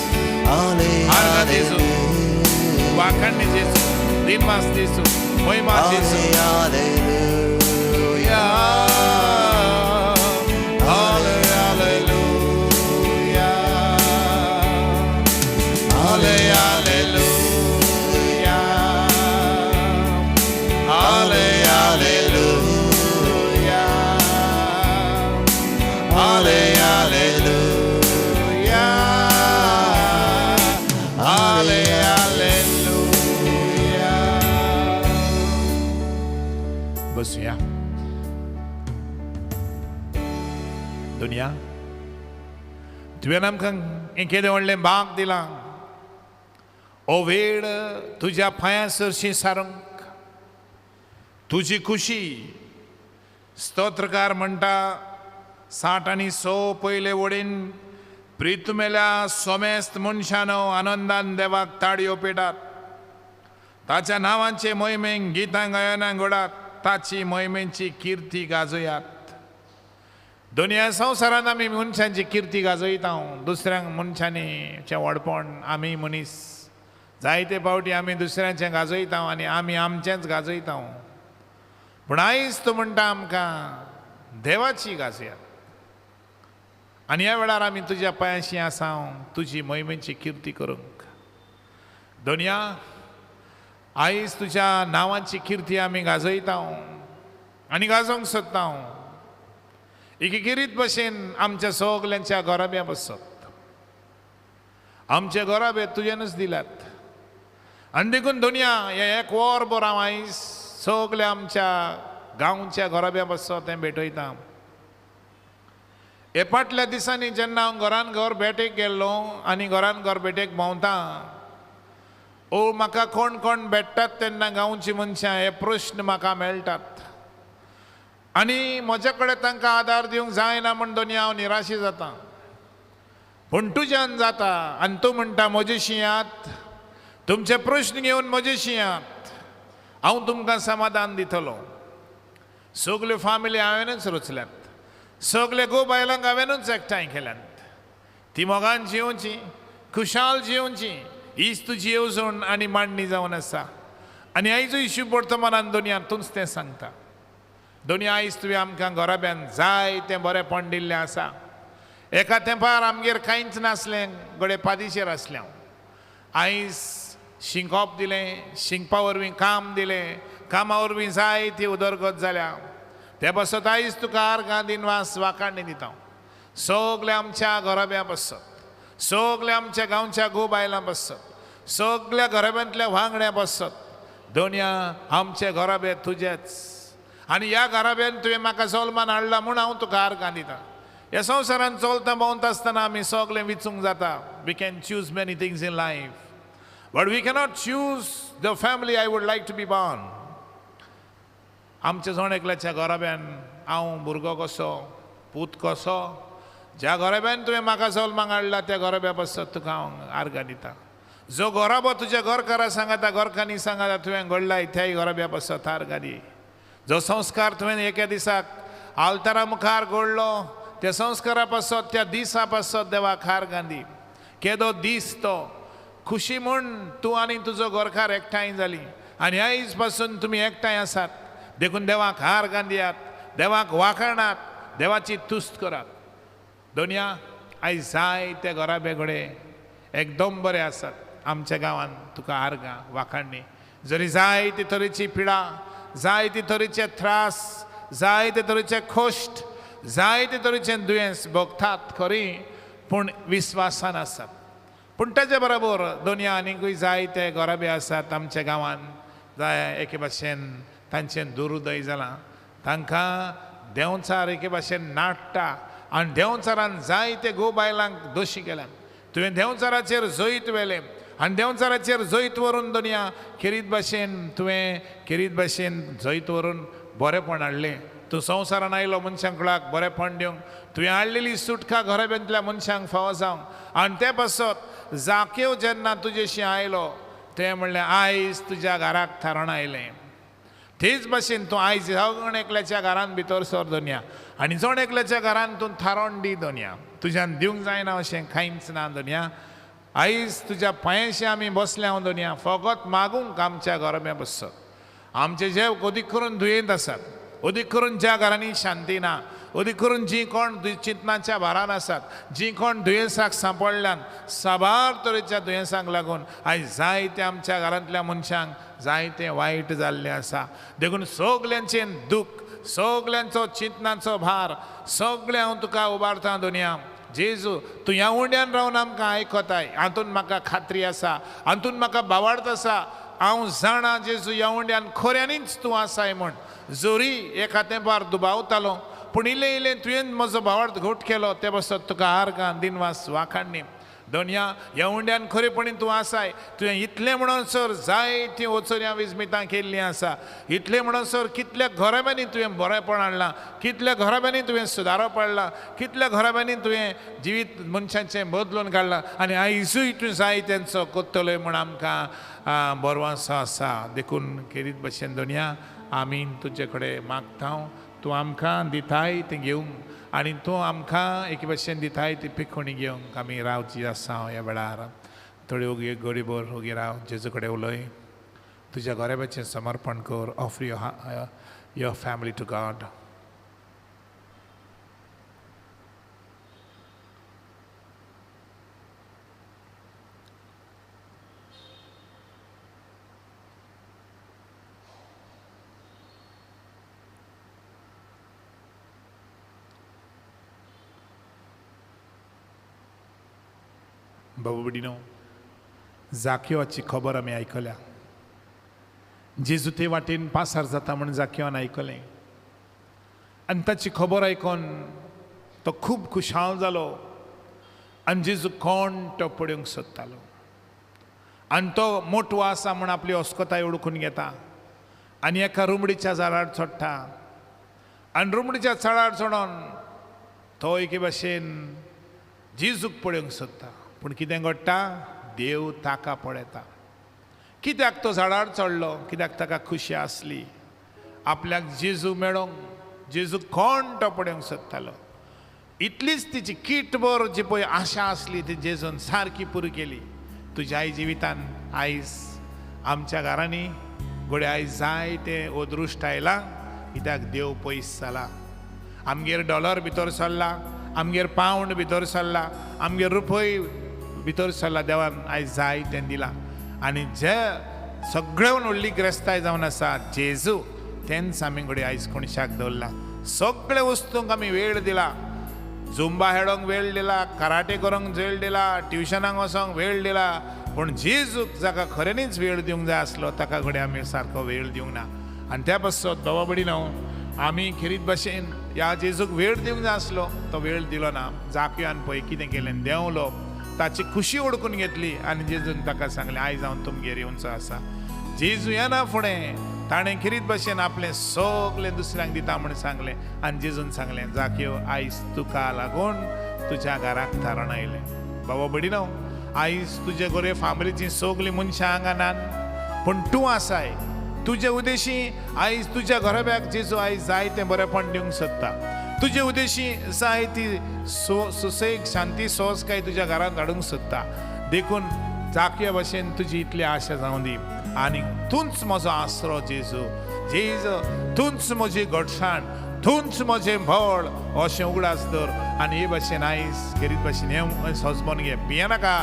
आले आर्गां जेजू, वाखाणणी जेजू, दिनवास जेजू, मोहिमा जेजू. Hallelujah. Hallelujah. Hallelujah. Hallelujah. Hallelujah. Hallelujah. बसूया. दुनिया, तुवें आमकां हें केदें व्हडलें भाग दिलां. ओ वेळ तुज्या पांयां सरशी सारूंक तुजी खुशी. स्तोत्रकार म्हणटा 66 पयले वडीन प्रितुमेल्या सोमेस्त मनशानो आनंदान देवाक ताळयो पेटात. ताच्या नांवाचे मोहिमेक गितां गायनां घोडात. ताची मोहिमेची किर्ती गाजयात. दुनिया संवसारांत आमी मनशांची किर्ती गाजयता. दुसऱ्यांक मनशांनी व्हडपण आमी मनीस जायते फावटी आमी दुसऱ्यांचें गाजयता आनी आमी आमचेंच गाजयता. पूण आयज तूं म्हणटा आमकां देवाची गाजयात. आनी ह्या वेळार आमी तुज्या पांयाशी आसा तुजी मोहिमेची किर्ती करूंक. दुनिया, आयज तुज्या नांवाची किर्ती आमी गाजयता आनी गाजोवंक सोदता. एकेकिरीत भशेन आमच्या सगल्यांच्या घराब्या बसत. आमचे घराबे तुजेनूच दिल्यात. आनी देखून दुनिया हें एक वर बरो हांव आयज सगल्या आमच्या गांवच्या घराब्या बसत तें भेटयता. हे फाटल्या दिसांनी जेन्ना हांव घरान घर भेटेक गेल्लो आनी घरान घर भेटेक भोंवता, ओ म्हाका कोण कोण भेट्टात तेन्ना गांवची मनशां हे प्रश्न म्हाका मेळटात. आनी म्हज्या कडेन तांकां आदार दिवंक जायना म्हूण दोनी हांव निराशी जाता. पूण तुज्यान जाता. आनी तूं म्हणटा म्हजेशी यात, तुमचे प्रश्न घेवन म्हजेशी यात, हांव तुमकां समाधान दितलो. सगल्यो फामिली हांवेंनूच रचल्यात. सगले गो बायलांक हांवेंनूच एकठांय केल्यात. ती मोगान जियोवची, खुशाल जियोवची, हीच तुजी येवजण आनी मांडणी जावन आसा. आनी आयजूय शिव वर्तमानान दुनिया तूंच तें सांगता. दोनी आयज तुवें आमकां घराब्यान जाय तें बरेंपण दिल्लें आसा. एका तेंपार आमगेर कांयच नासलें, घडये पादीचेर आसलें हांव. आयज शिंकप दिलें, शिंकपा वरवीं काम दिलें, कामा वरवीं जाय ती उदरगत जाल्या. ते पासत आयज तुका आर्गां दिनवास वाखाणणी दिता. सगल्या आमच्या घराब्या पासत, सगल्या आमच्या गांवच्या गो बायलां पासत, सगल्या घराब्यांतल्या वांगड्या पासत दोनया आमचे घराबे तुजेच. आनी ह्या घराब्यान तुवें म्हाका जल्मान हाडला म्हूण हांव तुका आर्गां दिता. ह्या संवसारान चलता भोंवता आसतना आमी सगळें विचूंक जाता. We can choose many things in life, but we cannot choose the family I would like to be born. आमच्या जण एकल्याच्या घराब्यान हांव भुरगो कसो, पूत कसो, ज्या घराब्यान तुवें म्हाका जल्माक हाडला त्या घराब्या पासत तुका हांव आर्गां दिता. जो घराबो तुज्या घरकारा सांगाता, घरकान्नी सांगाता तुवें घडलाय त्याय घराब्या पासत आर्गां दी. जो संस्कार तुवें एका दिसाक आल्तारा मुखार घडलो त्या संस्कारा पासत, त्या दिसा पासत देवाक आर्गां दी. केदो दीस तो खुशी म्हूण तूं आनी तुजो घरकार एकठांय जाली आनी आयज पासून तुमी एकठांय आसात. देखून देवाक आर्गां दियात, देवाक वाखाणात, देवाची तुस्त करात. दोनया आयज जाय ते घराबे घडे एकदम बरे आसात आमच्या गांवांत. तुका आर्गां वाखाणणी. जरी जाय ती तरेची पिडा, जाय ती तरेचे त्रास, जायते तरेचे कश्ट, जायते तरेचे दुयेंस भोगतात खरी, पूण विस्वासान आसात. पूण ताजे बरोबर दोनया आनीकूय जायते घराबे आसात आमच्या गांवांत, जाय एके भाशेन तांचें दुरुदय जालां, तांकां देंवचार एके भाशेन नाडटा आनी देंवचारान जायते घोव बायलांक दोशी केल्यात. तुवें देंवचाराचेर जैत व्हेलें आनी देंवचाराचेर जैत व्हरून दोनया खेरीत भाशेन तुवें खेरीत भाशेन जैत व्हरून बरेंपण हाडलें. तूं संवसारान आयलो मनशांक कुळाक बरेंपण दिवंक, तुवें हाडलेली सुटका घराब्यांतल्या मनशांक फावो जावंक. आनी ते पासत जाकेव जेन्ना तुजेशी आयलो तुवें म्हणलें आयज तुज्या घराक थारण आयलें. तेच भाशेन तूं आयज जण एकल्याच्या घरान भितर सर दोनया आनी जण एकल्याच्या घरान तूं थारण दी दोनया. तुज्यान दिवंक जायना अशें कांयच ना दोनया. आयज तुज्या पांयशी आमी बसल्या हांव दोनया, फकत मागूंक आमच्या घराब्या बसत. आमचे जे अदीक करून दुयेंत आसात, अदीक करून ज्या घरांनी शांती ना, अदीक करून जीं कोण चिंतनाच्या भारान आसात, जीं कोण दुयेंसाक सांपडल्यान, साबार तरेच्या दुयेंसांक लागून आयज जायते आमच्या घरांतल्या मनशांक जायते वायट जाल्लें आसा. देखून सगल्यांचें दूख, सगल्यांचो चिंतनाचो भार सगळें हांव तुका उबारता दोनया. जेजू तूं ह्या उंड्यान रावन आमकां आयकताय हातून म्हाका खात्री आसा, हातून म्हाका भावार्थ आसा. हांव जाणा जेजू ह्या उंड्यान खऱ्यांनीच तूं आसाय म्हण. जरी एका तेंपार दुबावतालो पूण इल्लें इल्लें तुवें म्हजो भावार्थ घट केलो, ते पासत तुका आर्गां दिनवास वाखाणणी दोनया. ह्या उंड्यान खरेपणी तूं आसाय, तुवें इतलें म्हणसर जायतीं वचोऱ्यां विस्मितां केल्लीं आसा, इतलें म्हणसर कितल्या घराब्यांनी तुवें बरेंपण हाडलां, कितल्या घराब्यांनी तुवें सुदारो हाडला, कितल्या घराब्यांनी तुवें जिवीत मनशांचें बदलून काडलां आनी आयजूय तूं जाय तेंचो कोत्तलोय म्हूण आमकां बरवासो आसा. देखून खेरीत भशेन दोनया आमी तुजे कडेन मागता, तूं आमकां दिताय तें घेवंक आनी तूं आमकां एके भशेन दिताय ती पिकोणी घेवंक आमी रावची आसा ह्या वेळार. थोडी ओगी गोडीभर ओगी राव, जेजू कडेन उलय, तुज्या घराब्याचें समर्पण कर. Offer your family to God. बाबू भयणीनो, जाक्योची खबर आमी आयकल्या. जेजू ते वाटेन पासार जाता म्हूण जाक्योन आयकलें आनी ताची खबर आयकून तो खूब खुशाल जालो आनी जेजू कोण तो पळोवंक सोदतालो आनी तो मोटवो आसा म्हूण आपली अस्कताय ओळखून घेता आनी एका रुमडीच्या झाडार चडटा आनी रुमडीच्या झाडार चडोन तो एके भाशेन जेजूक पळोवंक सोदता. पूण कितें घडटा, देव ताका पळयता. कित्याक तो झाडार चडलो, कित्याक ताका खुशी आसली आपल्याक जेजू मेळोंक, जेजू कोण तो पळोवंक सोदतालो. इतलीच तिची कीटभर जी पळय आशा आसली ती जेजून सारकी पुरी केली. तुज्या आई जिवितान आयज आमच्या घरांनी घडये आयज जाय तें अदृश्ट आयलां, कित्याक देव पयस जाला. आमगेर डॉलर भितर सरला, आमगेर पावंड भितर सरला, आमगेर रुपय भितर सरला, देवान आयज जाय तें दिलां. आनी जे सगळ्यान व्हडली ग्रेस्ताय जावन आसा जेजू, तेंच आमी घडये आयज कोणशाक दवरला. सगळे वस्तूंक आमी वेळ दिला, झुंबा हेडोंक वेळ दिला, कराटे करूंक वेळ दिला, ट्युशनाक वचोंक वेळ दिला, पूण जेजूक जाका खऱ्यांनीच वेळ दिवंक जाय आसलो ताका घडये आमी सारको वेळ दिवंक ना. आनी त्या पासत बाबा भयणीनो, आमी खेरीत भाशेन ह्या जेजूक वेळ दिवंक जाय आसलो तो वेळ दिलो ना. जाक्यान पळय कितें केलें, देंवलो, ताची खुशी ओडकून घेतली आनी जेजून ताका सांगलें आयज हांव तुमगेर येवचो आसा. जेजू येना फुडें ताणें खेरीत भाशेन आपलें सगलें दुसऱ्यांक दिता म्हूण सांगलें आनी जेजून सांगलें जाक्यो आयज तुका लागून तुज्या घराक थारण आयलें. बाबा भयणीनो, आयज तुजे गोरे फामिलीचीं सगलीं मनशां हांगा नात, पूण तूं आसाय. तुजे उद्देशी आयज तुज्या घराब्याक जेजू आयज जाय तें बरेंपण दिवंक सोदता. तुजे उद्देशी जाय ती सुसेग शांती सोंसकाय तुज्या घरांत हाडूंक सोदता. देखून जाक्या भाशेन तुजी इतली आशा जावं दी आनी तूंच म्हजो आसरो जेजू, जेजू तूंच म्हजी घटसाण, तूंच म्हजें बळ अशें उगडास दवर. आनी हे भाशेन आयज खेरीत भाशेन हें सजमोन घे. भियेनाका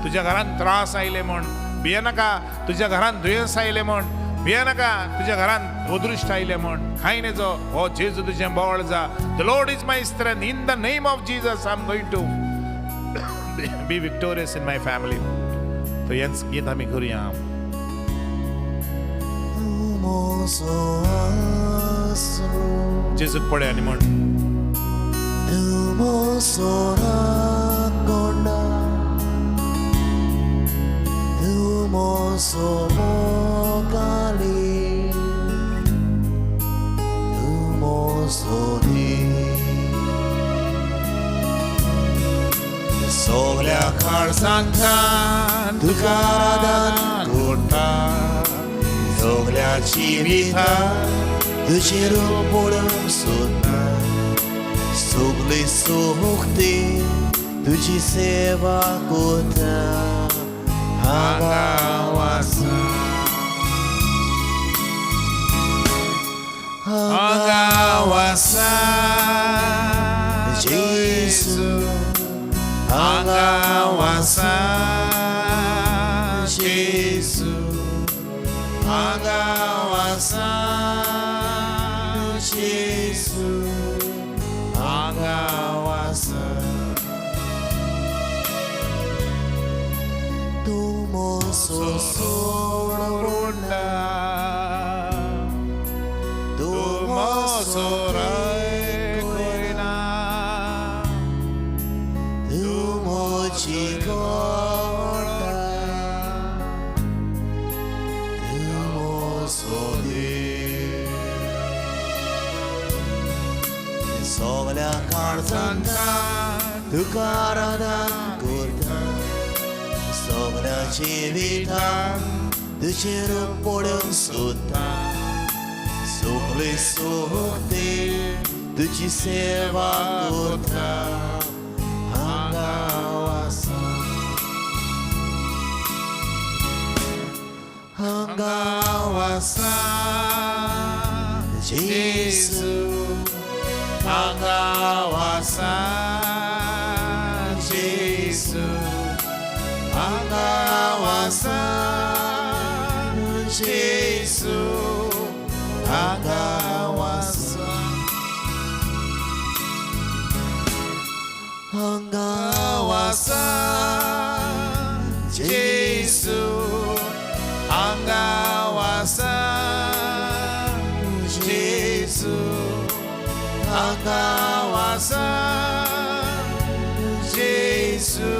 तुज्या घरांत त्रास आयले म्हूण, भियेनाका तुज्या घरांत दुयेंस आयलें म्हूण, भियेनाका तुज्या घरांत अदृश्ट आयलें म्हण. कांय नेजो, हो जेजू तुजें बळ जा. The Lord is my strength. In the name of Jesus I am going to be victorious in my family. तो हेंच गीत आमी करुया. जेजूक पळय आनी म्हण, सगल्या काळजांतल्यान तुका आराधन करता, सगल्या जिवितान तुजें रूप पळोवंक सोदता, सगली सुखती तुजी सेवा करता. हांगा आसा, हांगा आसा जेजू, हांगा आसा जेजू, हांगा आसा जेजू, हांगा आसा. तूं म्हजो सोडना, तूं म्हजो राखयना, तूं म्हजी गोटा, तूं म्हजो देव. सगल्या काळजांतल्यान तुका आराधन करता, सगल्या जिवितान तुजें रूप पळोवंक सोदता, सगली सुखती तुजी सेवा करता. हांगा आसा, हांगा आसा जेजू, हांगा आसा जेजू, हांगा आसा जेजू, हांगा आसा, हांगा आसा जेजू, हांगा आसा जेजू, हांगा आसा जेजू,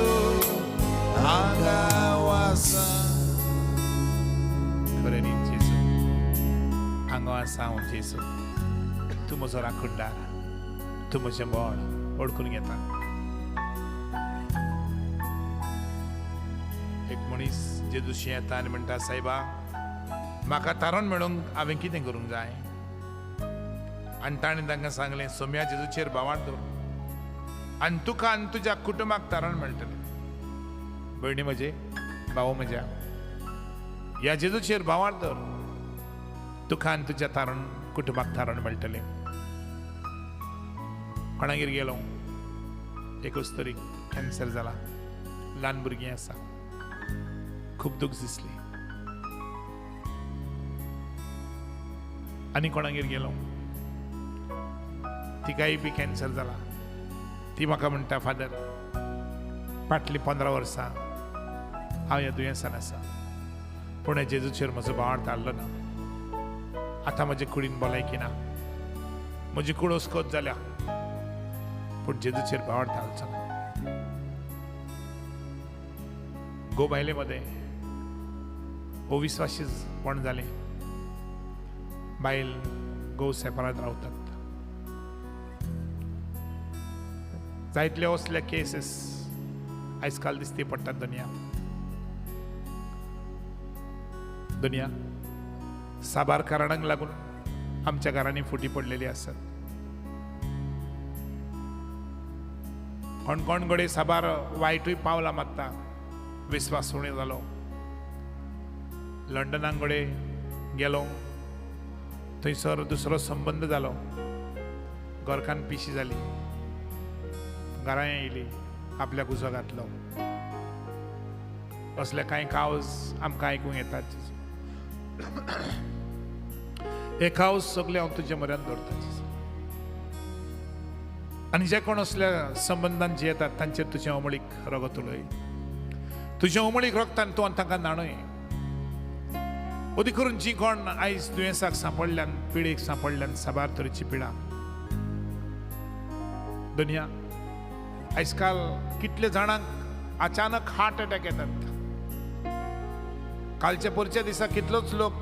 हांगा आसा. खरें न्ही जेजू, हांगा आसा हांव जेजू. तूं म्हजो राखणदार, तूं म्हजें बळ ओळखून घेता. एक मनीस जेजूशी येता आनी म्हणटा, सायबा म्हाका तारण मेळोवंक हांवें कितें करूंक जाय? आनी ताणें तांकां सांगलें, सोम्या जेजूचेर भावार्थ दवर आनी तुका आनी तुज्या कुटुंबाक तारण मेळटलें. भयणी म्हजे, भाव म्हज्या, ह्या जेजूचेर भावार्थ दवर, तुका आनी तुज्या तारण कुटुंबाक तारण मेळटलें. कोणागेर गेलो, एक अस्तुरीक कॅन्सर जाला, ल्हान भुरगीं आसा, खूब दूख दिसली. आनी कोणागेर गेलो, तिकाय बी कॅन्सर जाला. ती म्हाका म्हणटा, फादर फाटलीं 15 वर्सां हांव ह्या दुयेंसान आसा, पूण ह्या जेजूचेर म्हजो भावार्थ हाडलो ना. आतां म्हजे कुडीन भलायकी ना, म्हजी कूड अस्कत जाल्या, पूण जेजूचेर भावार्थ हालचो ना. गो बायले मदें अविस्वासी पण जालें, बायल गो सेपरात रावतात. जायतले असले केसीस आयज काल दिसती पडटात. दुनिया दुनिया साबार कारणांक लागून आमच्या घरांनी फुटी पडलेली आसात. कोण कोण घडये साबार वायटूय पावलां मारता, विस्वास उणें जालो. लंडनाक घडये गेलो, थंयसर दुसरो संबंद जालो, घरकान्न पिशी जाली, घरां येयली, आपल्याक उजो घातलो. असले कांय कावज आमकां आयकूंक येतात. एक हावस सगळें हांव तुजे म्हऱ्यान दवरता. आनी जे कोण असल्या संबंदान जे येतात तांचेर तुजें अमळीक रगत उलय, तुजें अमळीक रगतान तूं तांकां न्हाणय. अदी करून जी कोण आयज दुयेंसाक सांपडल्यान, पिडेक सांपडल्यान, साबार तरेची पिडा दुनिया आयज काल कितले जाणांक अचानक हार्ट अटॅक येतात. कालच्या परच्या दिसा कितलोच लोक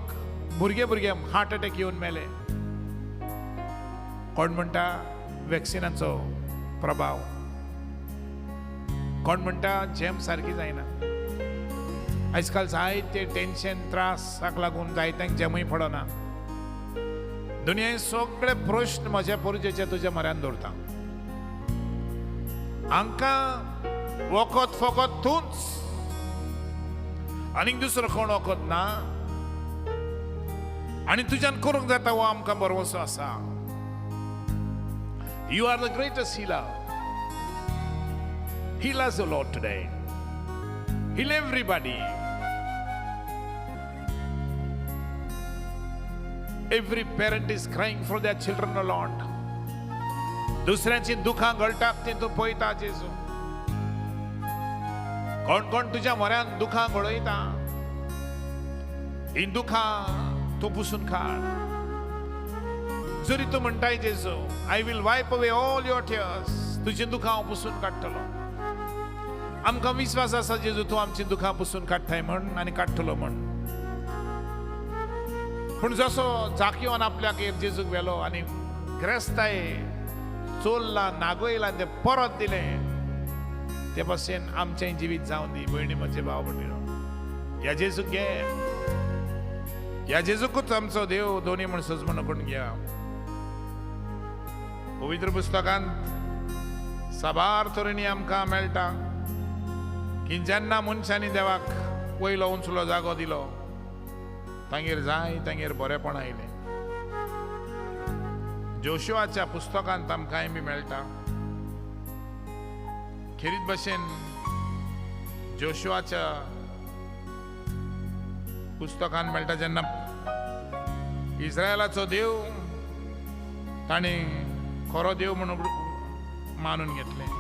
भुरगे भुरगे हार्ट अटॅक येवन मेले. कोण म्हणटा वॅक्सिनाचो प्रभाव, कोण म्हणटा झेम सारकी जायना. आयज काल जायते टेन्शन त्रासाक लागून जायत्यांक झेमूय पडना. दुनिया सगळे प्रश्न म्हज्या पोरजेचे तुज्या म्हऱ्यान दवरता. हांकां वखद फकत तूंच, आनीक दुसरो कोण वखद ना. आनी तुज्यान करूंक जाता हो आमकां भरवंसो आसा. You are the greatest healer. Heal us, O Lord, today. Heal everybody. Every parent is crying for their children, O Lord. दुसऱ्यांची दुखां गळटात ती तूं पळयता जेजू. कोण कोण तुज्या म्हऱ्यान दुखां गळयता, ही दुखां तूं पुसून काड. जरी तूं म्हणटाय जेजू, I will wipe away all your tears, तुजीं दुखां हांव पुसून काडटलो. आमकां विस्वास आसा जेजू, तूं आमचीं दुखां पुसून काडटाय म्हण आनी काडटलो म्हण. पूण जसो जाकियोन आपल्याक जेजूक व्हेलो आनी ग्रेस्ताय चोरला नागयला तें परत दिलें, ते भशेन आमचें जिवीत जावन दी. भयणी म्हजे भाव भयणीनो, ह्या जेजूक घे, ह्या जेजूकूच आमचो देव दोनी म्हण सजमण करून घ्या. पवित्र पुस्तकांत साबार तरेनी आमकां मेळटा की जेन्ना मनशांनी देवाक वयलो उंचलो जागो दिलो, तांगेर जाय तांगेर बरेपण आयलें. जोशुआच्या पुस्तकांत आमकांय बी मेळटा. खेरीत भशेन जोशुआच्या पुस्तकांत मेळटा, जेन्ना इस्रायलाचो देव ताणें खरो देव म्हणून मानून घेतलें.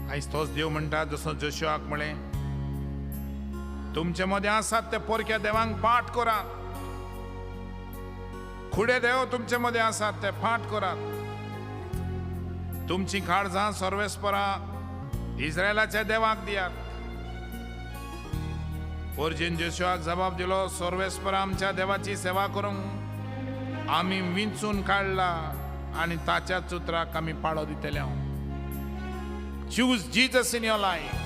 आयज तोच देव म्हणटा, जसो जोशुआक म्हळें, तुमचे मदें आसात ते पोरक्या देवांक पाठ करात, खुडे देव तुमचे मदें आसात ते पाठ करात, तुमची काळजां सर्वेस्परा इस्रायलाच्या देवाक दियात. पोरजेन जोशुआक जबाब दिलो, सर्वेस्परा आमच्या देवाची सेवा करूंक आमी विंचून काडला आनी ताच्या चुत्राक आमी पाळो दितले. हांव Choose Jesus in your life.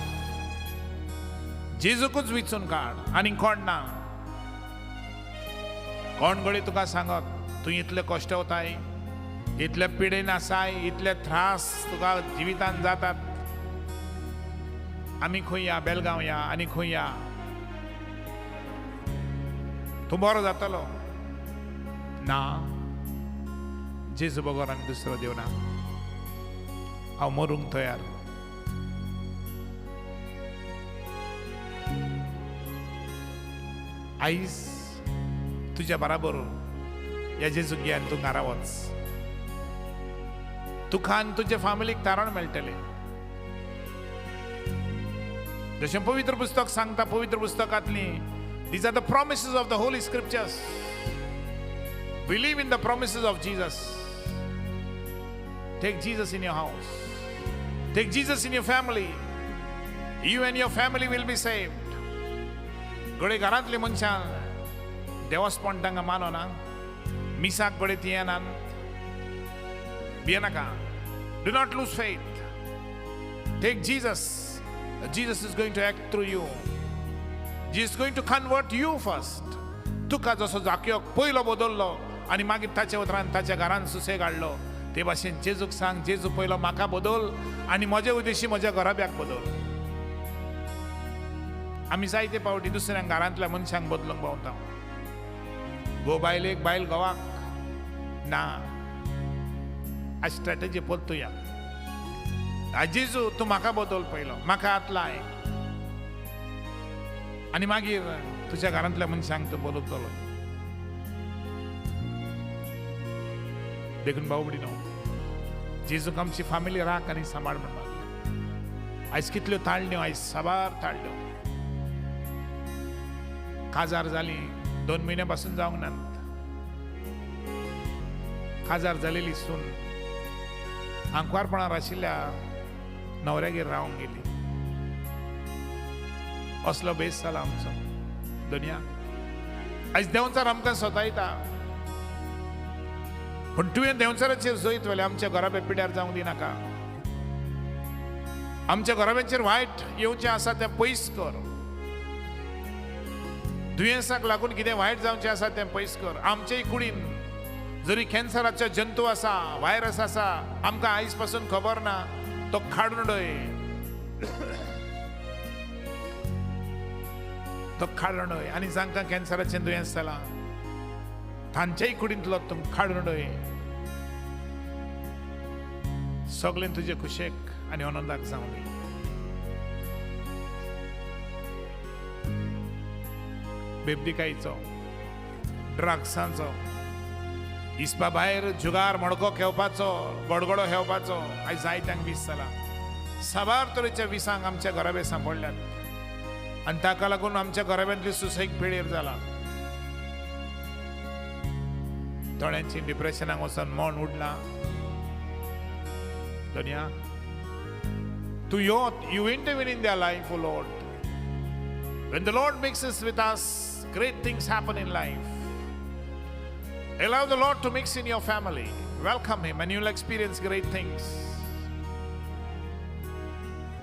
जेजूकूच विचून काड, आनी कोण ना. कोण घडये तुका सांगत तूं इतले कश्ट वताय, इतले पिडेन आसाय, इतले त्रास तुका जिवितान जातात, आमी खंय या, बेलगांव या आनी खंय या, तूं बरो जातलो ना. जेजू बगर आनी दुसरो देव ना. हांव मरूंक तयार. आयज तुज्या बराबर ह्या जेजूक घे आनी तूं घरा वच. तुका आनी तुज्या फामिलीक तारण मेळटलें. जशें पवित्र पुस्तक सांगता, पवित्र पुस्तकांतली these are the promises of the holy scriptures. Believe in the promises of Jesus. Take Jesus in your house, take Jesus in your family. You and your family will be saved. घडये घरांतली मनशां देवस्पण तांकां मानना, मिसाक घडये ती येनात, भियेनाका. Do not lose faith. Take Jesus. Jesus is going to act through you. Jesus is going to convert you first. तुका जसो जाकियोक पयलो बदल्लो आनी मागीर ताच्या उतरान ताच्या घरान सुसेग हाडलो, ते भाशेन जेजूक सांग, जेजू पयलो म्हाका बदल आनी म्हजे उद्देशी म्हज्या घराब्याक बदल. आमी जायते पावटी दुसऱ्या घरांतल्या मनशांक बदलूंक पावता. गो बायलेक, बायल घोवाक ना. आज स्ट्रेटजी परतुया. जेजू तूं म्हाका बदल पयलो, म्हाका हात लाय आनी मागीर तुज्या घरांतल्या मनशांक तूं बदलतलो. देखून भाव भयणीनो, जेजूक आमची फामिली राख आनी सांबाळ म्हण मागया. आयज कितल्यो ताळण्यो, आयज साबार ताळण्यो काजार जाली, 2 म्हयन्या पासून जावंक नात. काजार जालेली सून आंकवारपणार आशिल्ल्या न्हवऱ्यागेर रावंक गेली. असलो बेस जाला आमचो दुनिया. आयज देंवचार आमकां सतायता, पूण तुवें देंवचाराचेर जैत व्हेलें. आमच्या घराब्या पिड्यार जावंक दिनाका. आमच्या घराब्यांचेर वायट येवचें आसा तें पयस कर. दुयेंसाक लागून कितें वायट जावचें आसा तें पयस कर. आमचेय कुडीन जरी कॅन्सराचो जंतू आसा, व्हायरस आसा, आमकां आयज पासून खबर ना, तो काडून उडय, तो काडून उडय. आनी जांकां कॅन्सराचें दुयेंस जालां तांचेय कुडींतलो तूं काडून उडय. सगळें तुजे खुशेक आनी आनंदाक जावं दी. बेबदिकायचो, ड्रग्सांचो, इस्पा भायर जुगार मडको खेवपाचो, गडगडो खेवपाचो आयज जायत्यांक वीस जाला. साबार तरेच्या विसांक आमच्या घराबे सांपडल्यात आनी ताका लागून आमच्या घराब्यांतली सुसेग पिळेर जाला. थोड्यांची डिप्रेशनाक वचून मन उडलां. दुनिया तूं यो, you intervene in their life, O Lord. When the Lord mixes with us, great things happen in life. Allow the Lord to mix in your family. Welcome Him and you'll experience great things.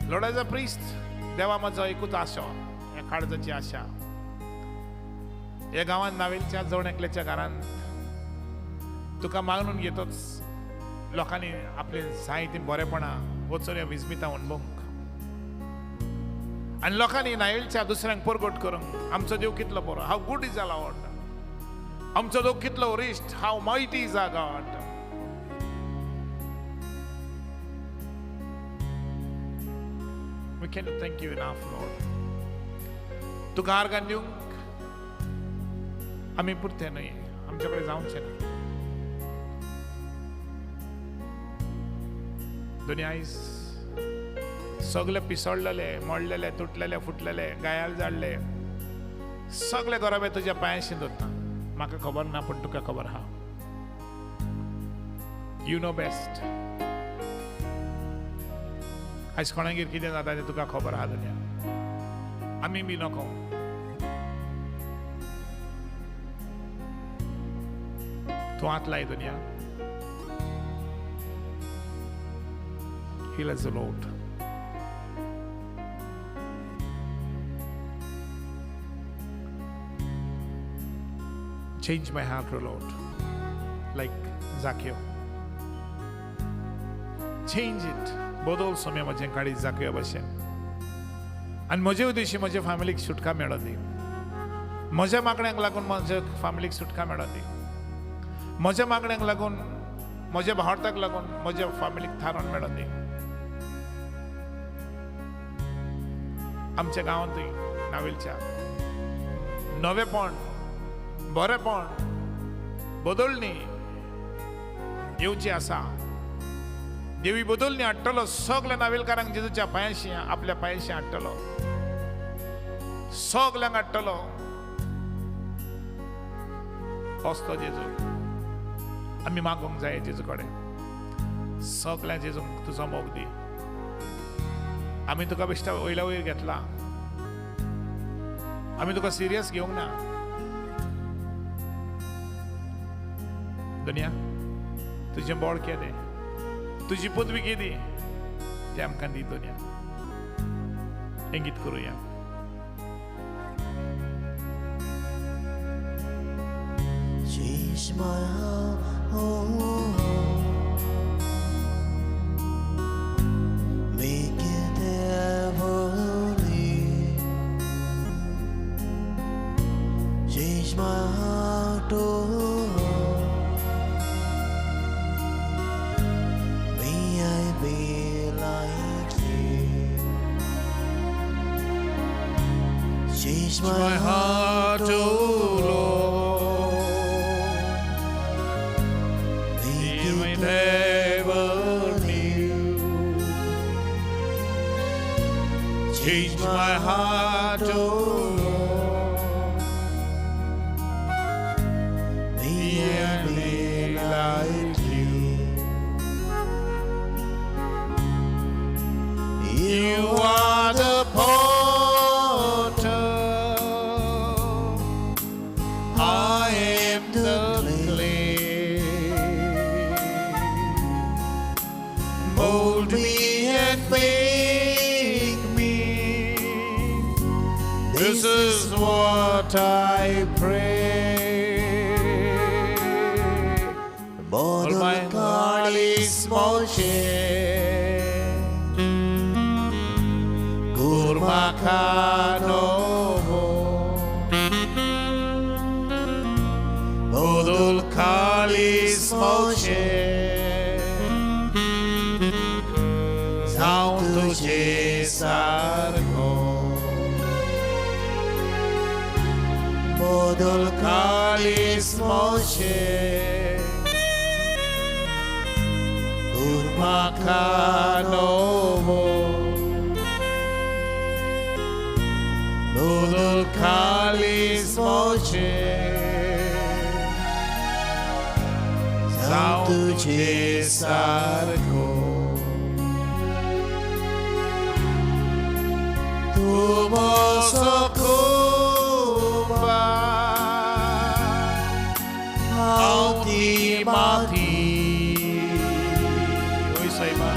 Lord, as a priest, देवा म्हजो एकूच आशा, ह्या काळजाची आशा, ह्या गांवांत नावेलच्या जण एकल्याच्या घरांत तुका मागून घेतोच लोकांनी आपले जाय ती बरेपणां वचून ह्या विस्मितां अणभवंक आनी लोकांनी नावेलच्या दुसऱ्यांक परगट करूंक. आमचो देव कितलो बरो, how good is a Lord. आमचो देव कितलो रिश्ट, how mighty is a God. We cannot thank you enough, Lord. तुका आर्गां दिवंक आमी पुरते न्हय, आमचे कडेन जावचें ना. दुनिया आयज सगळे पिसडलेले, मोडलेले, तुटलेले, फुटलेले, गायाल जाडले सगळे घराबे तुज्या पांयाशी दवरता. म्हाका खबर ना, पूण तुका खबर आहा. You know best. आयज कोणागेर कितें जाता तें तुका खबर आहा. दुनिया आमी बी नको. तूं हात लाय दुनिया. Heal us, Lord. Change my heart, O Lord, like Zacchaeus. Change it. बदल सोम्या म्हजें काळीज जाकियो भशेन आनी म्हजे उद्देशी म्हज्या फॅमिलीक सुटका मेळों दी. म्हज्या मागण्यांक लागून म्हज्या फॅमिलीक सुटका मेळों दी. म्हज्या मागण्यांक लागून, म्हज्या भावार्थाक लागून म्हज्या फॅमिलीक थारोवन मेळों दी. आमच्या गांवांतूय नावेलच्या नवेपण, बरेपण, बदलणी येवची आसा. देवी बदलणी हाडटलो सगल्या नावेलकारांक जेजूच्या पांयाशी, आपल्या पांयाशी हाडटलो, सगल्यांक हाडटलो. असलो जेजू आमी मागूंक जाय जेजू कडेन. सगल्या जेजूंक तुजो मोग दी. आमी तुका बेश्टा वयल्या वयर घेतला, आमी तुका सिरियस घेवंक ना. दुनिया तुजें बळ केदें, तुजी पदवी केदी तें आमकां दी दुनिया. इंगीत करुया. Change my heart, oh, make it heavenly. Change my heart, oh, may I be like you. Change my heart, O Lord, make me it never knew. Change my heart, O Lord, may I be like you. You are the potter, I am the clay. Mold me and make me. This is what I pray. All my heart is Moshe. Gurmakanovo Bodul Kalis Moshe Zaun Tuje Sarko Bodul Kalis Moshe Gurmakanovo Bodul Kalis Moshe Zaun Tuje Sarko Tumo sokumba Auti mati Oy Saiba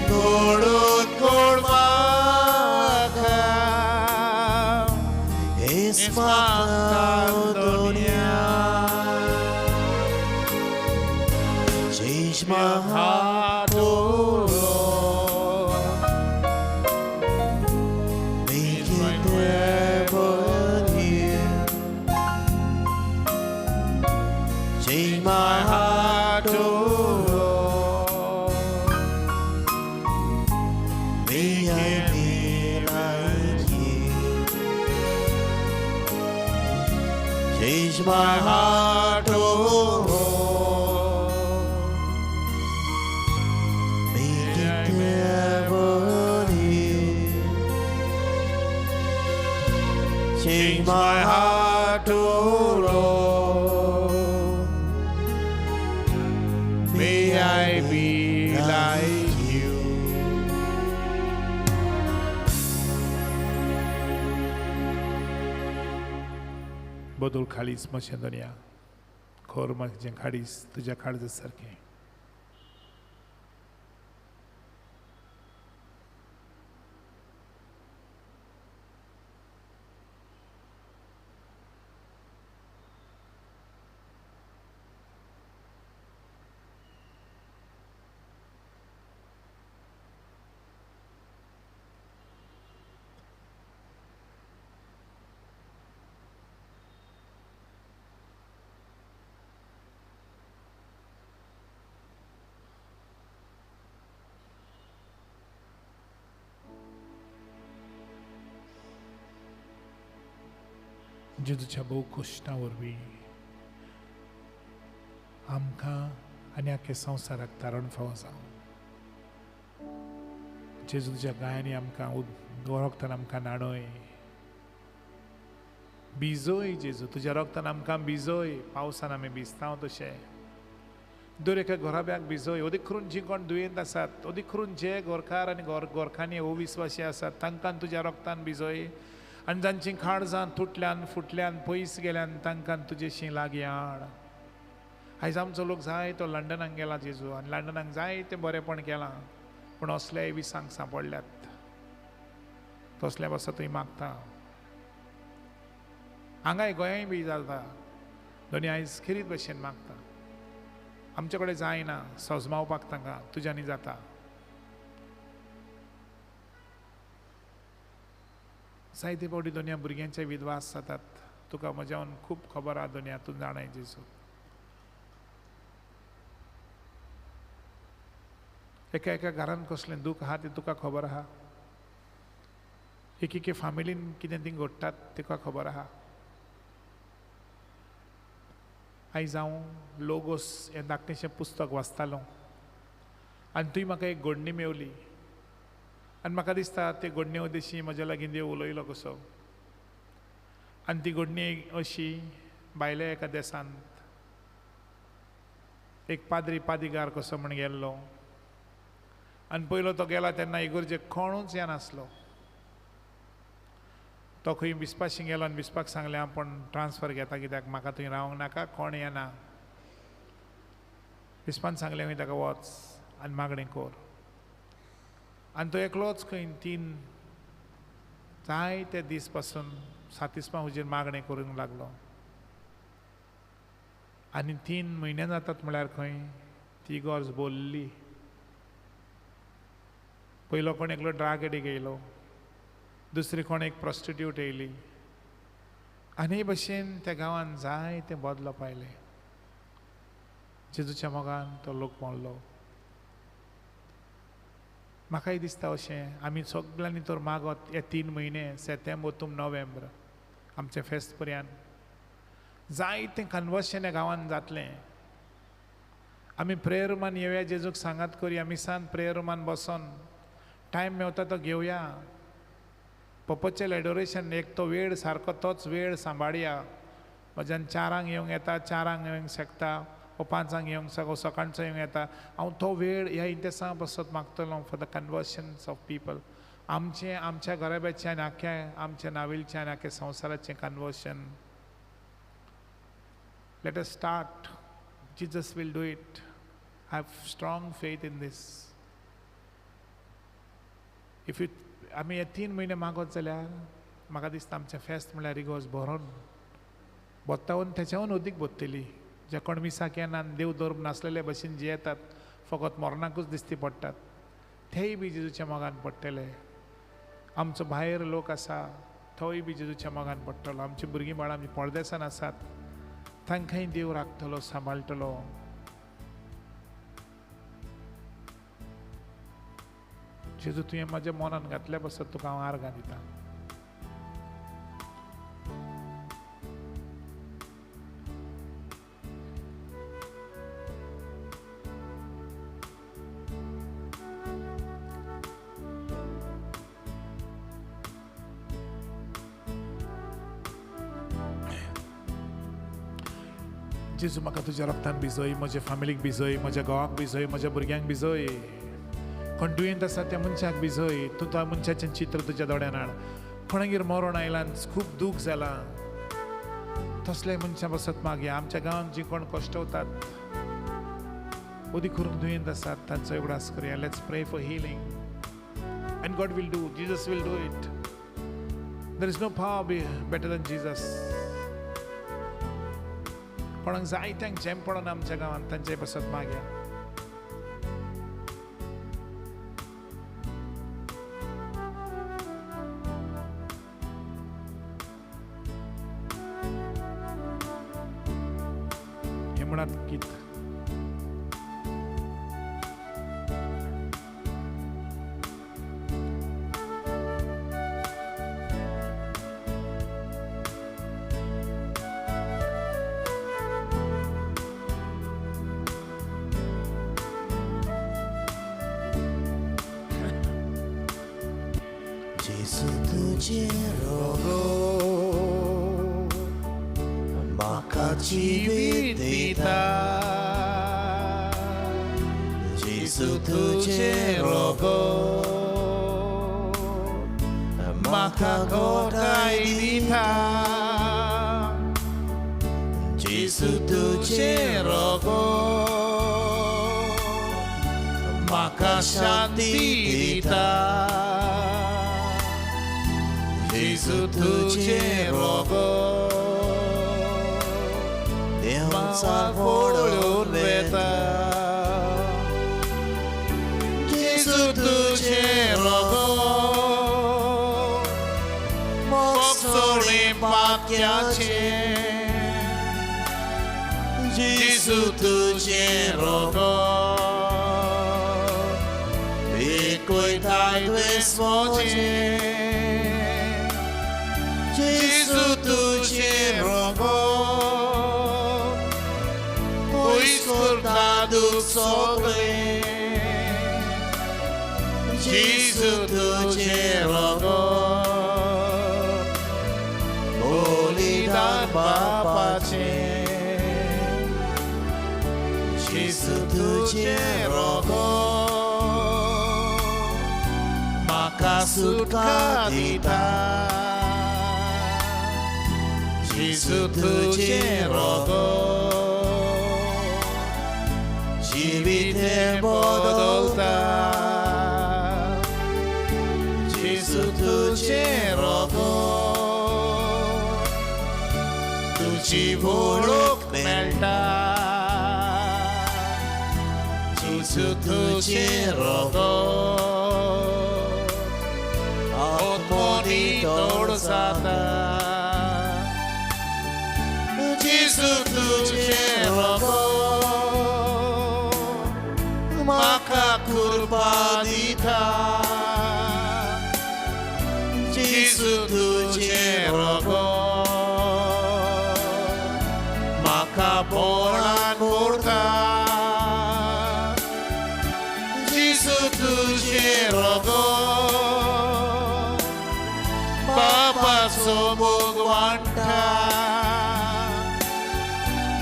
Godot godmaka Ismata dunya. Change my heart, heart, O Lord, make it heavenly. Change my heart, heart, O Lord, may I be like you. Change my heart, O oh, Lord, make it heavenly. Change change my heart, O Lord, may I be like you. बदल खालीच मशें दोनया खोर म्हजें खाडीस तुज्या काळजा सारकें. जेजूच्या भोव कश्टां वरवीं आमकां आनी आख्या संवसाराक तारण फावो जावं. जेजू तुज्या गायांनी आमकां रगतान आमकां न्हाणय, भिजय. जेजू तुज्या रगतान आमकां भिजय. पावसान आमी भिजता तशें दर एका घराब्याक भिजय. अदीक करून जीं कोण दुयेंत आसात, अदीक करून जे घरकार आनी घरकान्नी अविस्वासी आसात तांकां तुज्या रगतान भिजय. आनी जांचीं काळजां तुटल्यान फुटल्यान पयस गेल्यान तांकां तुजेशी लागीं हाड. आयज आमचो लोक जाय तो लंडनाक गेला जेजू, आनी लंडनाक जाय तें बरेंपण केलां, पूण असल्याय विसांक सांपडल्यात. तसल्या पासत तुवें मागता. हांगाय गोंयांय बी जाता. दोनी आयज खेरीत भशेन मागता. आमचे कडेन जायना सजमावपाक तांकां, तुज्यांनी जाता. जायते फावटी दोनया भुरग्यांचे विद्वास जातात. तुका म्हज्यावन खूब खबर आहा दोनया, तूं जाणाय जेजू. एका एका घरान कसलें दूख आहा तें तुका खबर आहा. एक एके फामिलीन कितें तीं घडटात तुका खबर आहा. आयज हांव लोगोस हें धाकटेंशें पुस्तक वाचतालो आनी थंय म्हाका एक घडणी मेवली आनी म्हाका दिसता ते घडणे उद्देशी म्हज्या लागीं देव उलयलो कसो. आनी ती घडणी अशी, भायल्या एका देशांत एक पाद्री पादिगार कसो म्हण गेल्लो आनी पयलो तो गेला तेन्ना इगर्जेक कोणूच येनासलो. तो खंय बिस्पाशी गेलो आनी बिस्पाक सांगलें आपूण ट्रान्सफर घेता कित्याक म्हाका थंय रावंक नाका, कोण येना. बिस्पान सांगलें खंय ताका वच आनी मागणें कर. आनी तो एकलोच खंय तीन जायते दीस पासून सातिस्मा हुजीर मागणें करूंक लागलो. आनी 3 म्हयने जातात म्हळ्यार खंय ती गरज बोल्ली. पयलो कोण एकलो ड्राग एडीक येयलो, दुसरी कोण एक प्रोस्टिट्यूट येयली आनी हे भशेन त्या गांवान जायते बदलप आयलें. जेजूच्या मोगान तो लोक मोडलो. म्हाकाय दिसता अशें आमी सगळ्यांनी तर मागत हे 3 म्हयने सेतेंबर तुम नोव्हेंबर आमचें फेस्त पर्यंत जायतें कन्वर्शन ह्या गांवान जातलें. आमी प्रेयर रुमान येवया, जेजूक सांगात करुया, मिसान प्रेयर रुमान बसोन टायम मेवता तो घेवया. पप्पचेल एडोरेशन एक तो वेळ सारको तोच वेळ सांबाळया. म्हज्यान 4 येवंक येता, 4 येवंक शकता वो 5 येवंक शकता, सकाळचो येवंक येता. हांव तो वेळ ह्या इंतेसां बसत मागतलो for the conversions of people. आमचें आमच्या घराब्याचें आनी आख्या आमच्या नावेलचें आनी आख्या संवसाराचें conversion. Let us start. Jesus will do it. I have strong faith in this. If you आमी हे 3 म्हयने मागत जाल्यार म्हाका दिसता आमचें फेस्त म्हणल्यार रिगोज भरोन भोत्तावन तेच्याहून अदीक भोत्तली. जे कोण मिसाक येना आनी देव धर्म नासलेले भशेन जियेतात, फकत मरणाकूच दिसती पडटात, तेय बी जेजूच्या मोगान पडटले. आमचो भायर लोक आसा थंय बी जेजूच्या मोगान पडटलो. आमची भुरगीं बाळां आमी परदेसान आसात तांकांय देव राखतलो, सांबाळटलो. जेजू तुवें म्हज्या मनान घातल्या पासत तुका हांव आर्गां दितां. जेजू म्हाका तुज्या रक्तान भिजय, म्हज्या फामिलीक भिजय, म्हज्या घोवाक भिजय, म्हज्या भुरग्यांक भिजय, कोण दुयेंत आसा त्या मनशाक भिजय. तूं त्या मनशाचें चित्र तुज्या दोळ्यान हाड. कोणागेर मरण आयलां, खूब दूख जालां, तसल्या मनशां बसत मागया. आमच्या गांवांत जीं कोण कश्टवतात, अदीक करून दुयेंत आसात तांचो उगडास करुया. Let's pray for healing and God will do, Jesus will do it. There is no power be better than Jesus. कोणाक जायत्यांक झेम पडोन आमच्या गांवांत तांचे बसत मागया. हे म्हणात गीत. देंवचार फोडून वेता. जेजू तुजें रगत मोगसोणे पाक्याचें, जेजू तुजें रगत पेकयताय दुयेंस म्हजें, जेजू तुजें रगत पयस करता दूख सगळें, जेजू तुजें रगत बलिदान बापाचें, जेजू तुजें रगत म्हाका सुटका दिता, जेजू तुजें रगत जिवीत बदलता, जेजू तुजें रगत तुजी वळख मेळटा, जेजू तुजें रगत आत्मो नितळ जाता, जेजू तुजें रगत म्हाका कृपा दिता, जेजू तुजें रगत म्हाका बळान भरता, जेजू तुजें रगत बापाचो मोग वांट्टा,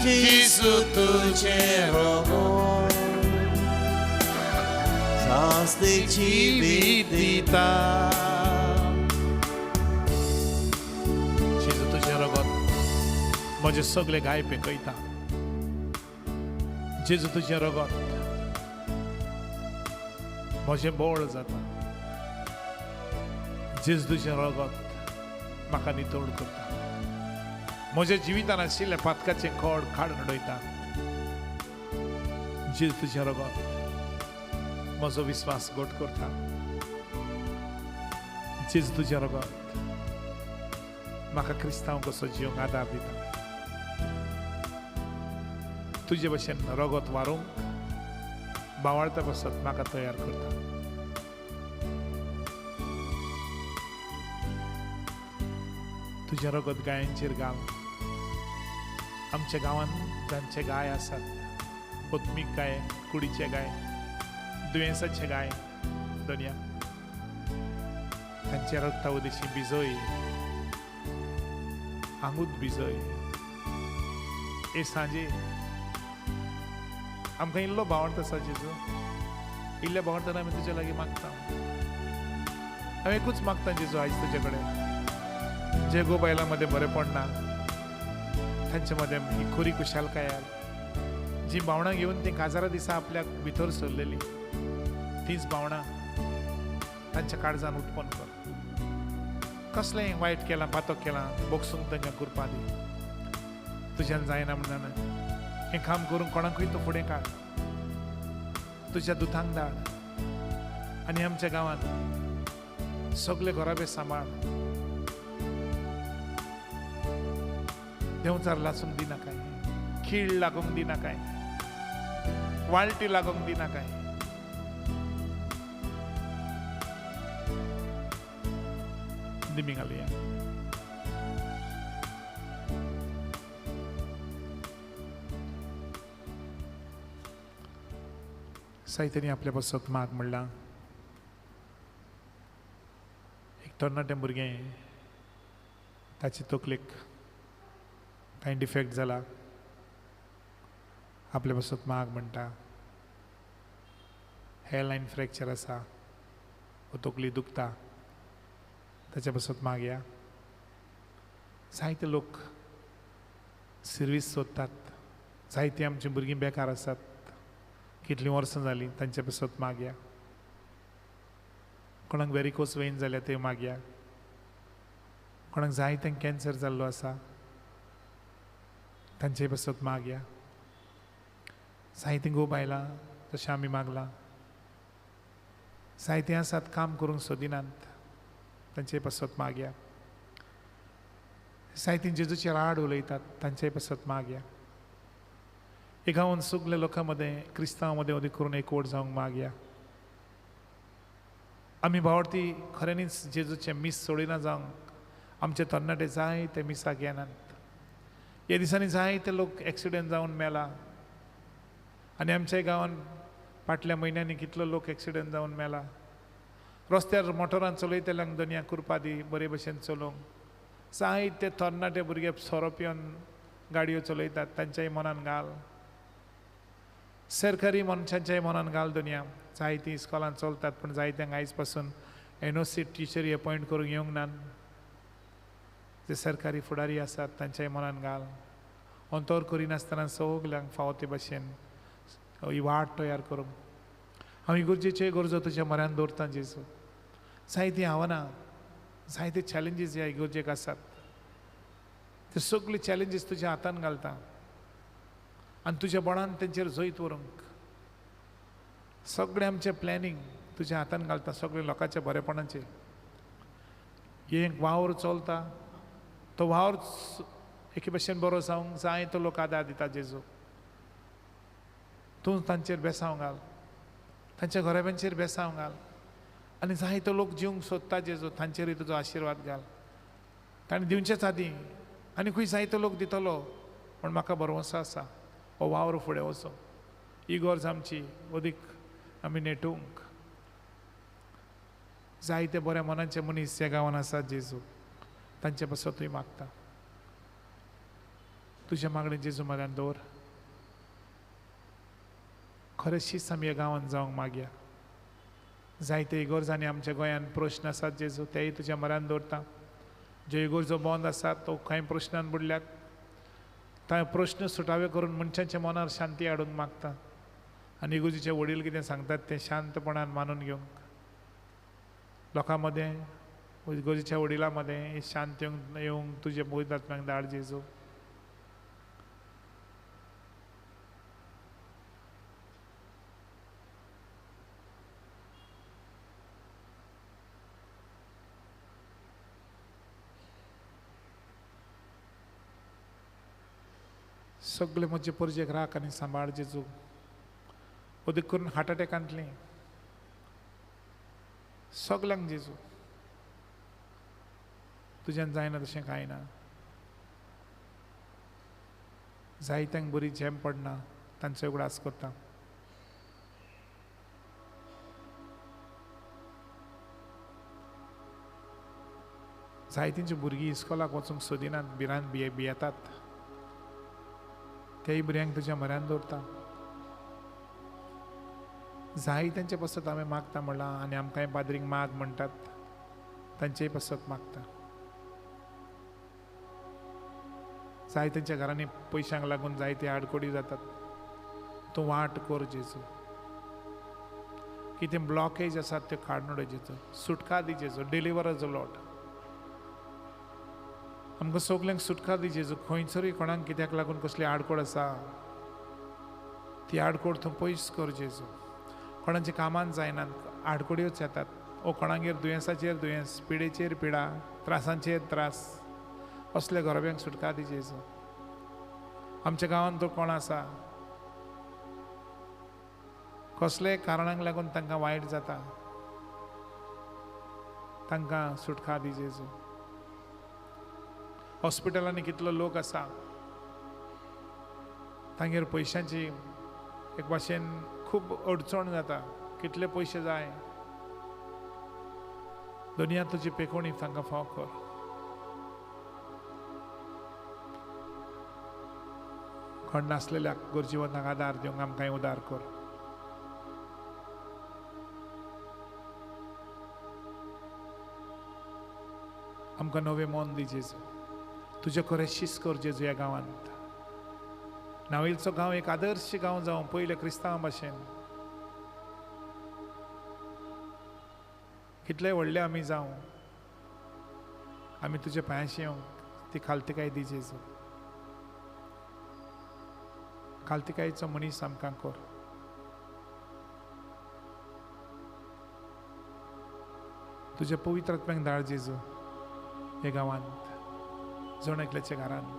जेजू तुजें रगत सास्तीक जिवीत दिता. जेजू तुजें रगत म्हजे सगळे घाय पेकयता, जेजू तुजें रगत म्हजें बळ जाता, जेजू तुजें रगत म्हाका नितळ करता, म्हज्या जिवितान आशिल्लें पातकाचें खोड काडून उडयता, जेजू तुजें रगत म्हजो विस्वास घट करता, जेजू तुजें रगत म्हाका क्रिस्तांव कसो जिवंक आदार दिता, तुजे भशेन रगत वारूंक बावळता पासत म्हाका तयार करता. तुजें रगत गायांचेर घाल. आमच्या गांवांत जांचे गाय आसात, ओतमीक गाय, कुडीचे गाय, दुयेंसाचे गाय, दोनया तांच्या रगता उदेशी भिजय, आंगूत भिजय. हे सांजे आमकां इल्लो भावंड आसा जेजू, इल्ल्या भावंडान आमी तुज्या लागीं मागता, हांव एकूच मागता जेजू आयज तुजे कडेन, जे गो बायलां मदें बरें पडना तांचे मदें ही खरी खुशालकाय जी भावणां घेवन ती काजारा दिसा आपल्याक भितर सरलेली तीच भावणां तांच्या काळजान उत्पन्न कर. कसलेंय वायट केलां, पातक केलां, बोगसूंक तांकां कृपा दी. तुज्यान जायना म्हणून हें काम करूंक कोणाकूय तूं फुडें काड, तुज्या दुतांक धाड आनी आमच्या गांवांत सगळे घराबे सांबाळ. देंवचार लासूंक दिनाकाय, खीळ लागूंक दिनाकाय, वाळटी लागूंक दिनाकाय. दिमी घालया. साहित्यानी आपल्या पासत माग म्हणलां, एक तरणाटें भुरगें ताचे तकलेक कांय डिफेक्ट जाला, आपल्या पासत माग म्हणटा, हेअरलायन फ्रॅक्चर आसा, तकली दुखता, ताच्या पासत मागया. जायते लोक सिर्वीस सोदतात, जायतीं आमचीं भुरगीं बेकार आसात, कितलीं वर्सां जालीं, तांच्या पासत मागया. कोणाक वेरिकोस वेन जाल्या ते मागया, कोणाक जायते कॅन्सर जाल्लो आसा तांचे पासत मागया. जायतीं गो बायलां तशें आमी मागलां, जायतीं आसात काम करूंक सोदिनात, तांचे पासत मागया. जायतीं जेजूचे राड उलयतात, तांचे पासत मागया. हे गांवान सगल्या लोकां मदें क्रिस्तांव मदें अदीक करून एकवट जावंक मागया. आमी भावार्थी खऱ्यांनीच जेजूचें मीस सोडिना जावंक आमचे तरणाटे जायते मिसाक येनात. ह्या दिसांनी जायते लोक एक्सिडंट जावन मेला आनी आमच्या गांवान फाटल्या म्हयन्यांनी कितलो लोक एक्सिडंट जावन मेला. रस्त्यार मोटरान चलयतल्यांक दोनया कुरपा दी बरे भशेन चलोवंक. जायते तरणाटे भुरगे सोरो पिवन गाडयो चलयतात, तांच्याय मनान घाल. सरकारी मनशांच्याय मनान घाल दुनिया. जायतीं इस्कॉलान चलतात पूण जायत्यांक आयज पासून एनओसी टिचरी अपॉयंट करूंक येवंक नात. जे सरकारी फुडारी आसात तांच्याय मनान घाल. अंतर करिनासतना सगल्यांक फावो ते भशेन ही वाट तयार करूंक. हांव इगर्जेच्यो गरजो तुज्या म्हऱ्यान दवरतां जेजू. जायतीं आव्हानां, जायते चॅलेंजीस ह्या इगर्जेक आसात, ते सगळे चॅलेंजीस तुज्या हातान घालता आनी तुज्या बळान तेंचेर जैत व्हरूंक. सगळें आमचें प्लॅनिंग तुज्या हातान घालता, सगळें लोकांच्या बरेपणाचेर. एक वावर चलता तो वावर एके भशेन बरो जावंक जाय तो लोक आदार दिता जेजू. तूं तांचेर बेसांव घाल, तांच्या घराब्यांचेर बेसांव घाल आनी जाय तो लोक जिवंक सोदता जेजू, तांचेरूय तुजो आशिर्वाद घाल. ताणें दिवचेच आदीं आनी खंय जायतो लोक दितलो पूण म्हाका भरवंसो आसा हो वावर फुडें वचूंक. ही गरज आमची अदीक आमी नेटूंक. जायते बऱ्या मनाचे मनीस ह्या गांवान आसात जेजू, तांचे पासतूय मागता. तुज्या मागणें जेजू म्हऱ्यान दवर. खरेंशीच आमी ह्या गांवान जावंक मागया. जायते इगर्जांनी आमच्या गोंयान प्रश्न आसात जेजू, तेय तुज्या म्हऱ्यान दवरता. ज्यो इगर्जो बंद आसात तो कांय प्रश्नान बुडल्यात, कांय प्रश्न सुटावे करून मनशांच्या मनार शांती हाडूंक मागता आनी इगर्जेचे वडील कितें सांगतात तें शांतपणान मानून घेवंक. लोकां मदें इगर्जेच्या वडिलां मदें शांत येवंक तुजे पवित्र आत्म्याक धाड जेजू. सगळे म्हजे परजेक राख आनी सांबाळ जेजू. अदीक करून हार्ट अटॅकांतली सगल्यांक जेजू. तुज्यान जायना तशें कांय ना. जायत्यांक बरी झेम पडना, तांचो उगडास करता. जायतींची भुरगीं इस्कॉलाक वचूंक सोदिनात, भिरांत भियेतात. तेय भुरग्यांक तुज्या म्हऱ्यान दवरता. जाय तांचे पासत हांवें मागता म्हणलां आनी आमकांय पाद्रींक माग म्हणटात, तांचेय पासत मागता. जाय तांच्या घरांनी पयशांक लागून जायते आडकोडी जातात. तूं वाट कर जेजू. कितें ब्लॉकेज आसात त्यो काडून उडय जेजू. सुटका दी जेजू. Deliver a lot. आमकां सगल्यांक सुटका दी जेजू. खंयसरूय कोणाक कित्याक लागून कसली आडकोड आसा ती आडकोड तूं पयस कर जेजू. कोणाच्या कामान जायनात, आडकोड्योच येतात. ओ कोणागेर दुयेंसाचेर दुयेंस, पिडेचेर पिडा, त्रासांचेर त्रास, असल्या घराब्यांक सुटका दी जेजू. आमच्या गांवांत तो कोण आसा कसले कारणांक लागून तांकां वायट जाता, तांकां सुटका दी जेजू. हॉस्पिटलांनी कितलो लोक आसा, तांगेर पयशांची एक भाशेन खूब अडचण जाता. कितले पयशे जाय, दुनिया तुजी पेकोणी तांकां फाव कर. कोण नासलेल्या गरजेवंतांक आदार दिवंक आमकां उदार कर. आमकां नवें मन दी जेजू. तुजें खरें शीस कर जेजू ह्या गांवांत. नावेलचो गांव एक आदर्श गांव जावं पयल्या क्रिस्तांवा भाशेन. कितले व्हडले आमी जावं, आमी तुज्या पांयाशी येवंक ती खालती काय दी जेजू. कालतिकायेचो मनीस आमकां कर. तुज्या पवित्र आत्म्याक धाड जेजू ह्या गांवांत, जण एकल्याच्या घरांत.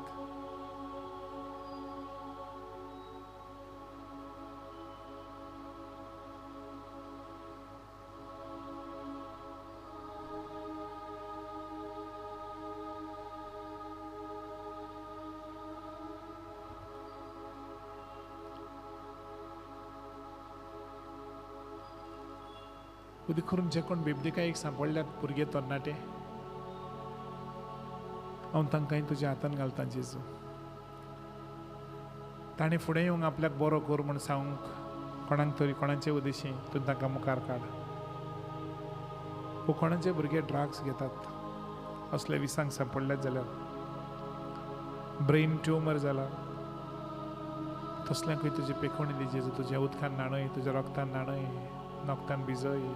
उदीक करून जे कोण बेबदिकायेक सांपडल्यात भुरगे तरणाटे, हांव तांकांय तुज्या हातान घालता जेजू. ताणें फुडें येवंक आपल्याक बरो कर म्हूण सांगूंक कोणाक तरी, कोणाचे उदेशी तूं तांकां मुखार काड. वो कोणाचे भुरगे ड्रग्स घेतात, असले विसांक सांपडल्यात जाल्यार ब्रेन ट्युमर जाला, तसल्यांकूय तुजी पेखवणी दी जेजू. तुज्या उदकान न्हाणय, तुज्या रगतान न्हाणय, नखतान Vijay.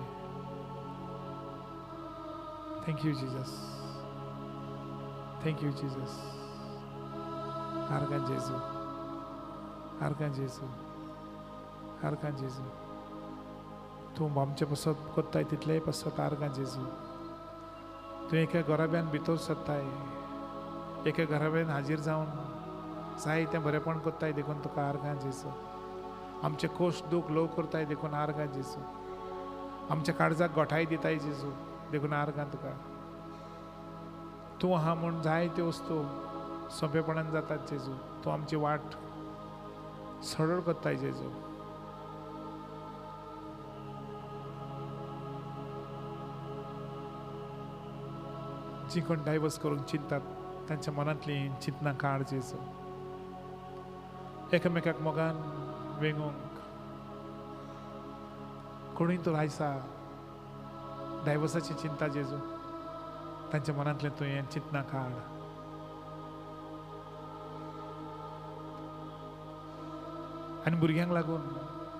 Thank you Jesus, thank you Jesus. आर्गां जेजू, आर्गां जेजू, आर्गां जेजू. तूं आमचे पासत करताय तितलेय पासत आर्गां जेजू. तूं एका घराब्यान भितर सरताय, एका घराब्यान हाजीर जावन जाय तें बरेंपण करताय, देखून तुका आर्गां जेजू. आमचे कोश दूख लोव करताय, देखून आर्गां जेजू. आमच्या काळजाक गोठाय दिताय जेजू, देखून आर्गां तुका. तूं आहा म्हूण जाय त्यो वस्तू सोंपेपणान जातात जेजू. तूं आमची वाट सरळ करताय जेजू. जी कोण डायवर्स करूंक चिंतात तांच्या मनांतलीं चिंतनां काड जेजू. एकामेकाक मोगान वेंगोवंक कोणूय तर आयसा डायवर्साची चिंता जेजू, तांच्या मनांतलें तूं हें चिंतना काड. आनी भुरग्यांक लागून,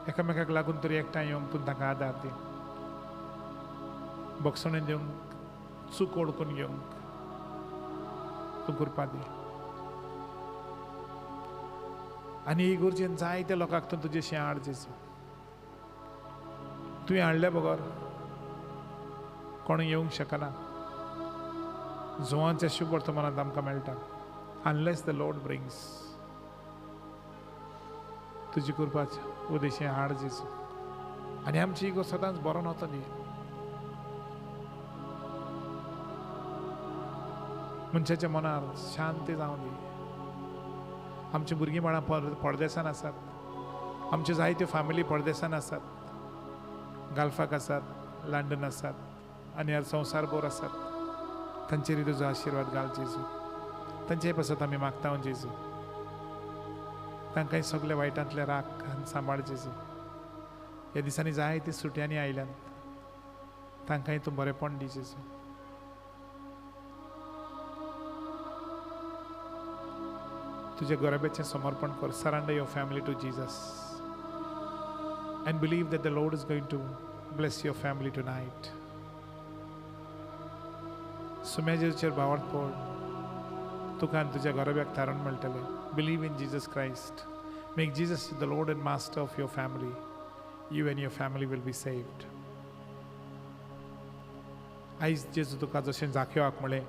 एकामेकाक लागून तरी एकठांय येवंक तूं तांकां आदार दी, बक्षणें दिवंक, चूक ओळखून घेवंक तूं कृपा दी. आनी ही गरजेन जायत्या लोकांक तूं तुजेशी हाड जेजू. तुवें हाडल्या बगर कोण येवंक शकना. जुवांच्या शुभ वर्तमानांत आमकां मेळटा, अनलेस the Lord brings. तुजी कृपाच उदेशी हाड जेजू. आनी आमची इगोर्ज सदांच बरो नव्हतो दी. मनशाच्या मनार शांती जावं दी. आमची भुरगीं बाळां परदेसान आसात, आमच्यो जायत्यो फॅमिली परदेसान आसात, गाल्फाक आसात, लंडन आसात आनी ह्या संवसारभर आसात. तांचेर तुजो आशिर्वाद घाल जेजू. तांचे पासत आमी मागता जेजू. तांकांय सगळे वायटांतले राख आनी सांबाळ जेजू. ह्या दिसांनी जायते सुटयांनी आयल्यात, तांकांय तूं बरेंपण दी जेजू. तुज्या गोरब्याचें समर्पण कर. Surrender your family to Jesus and believe that the Lord is going to bless your family tonight. सुम्या जेजूचेर भावार्थ पड, तुका आनी तुज्या घराब्याक थारण मेळटलें. Believe in Jesus Christ. Make Jesus the Lord and master of your family. You and your family will be saved. आयज जेजू तुका जशें जाक्योआक म्हळें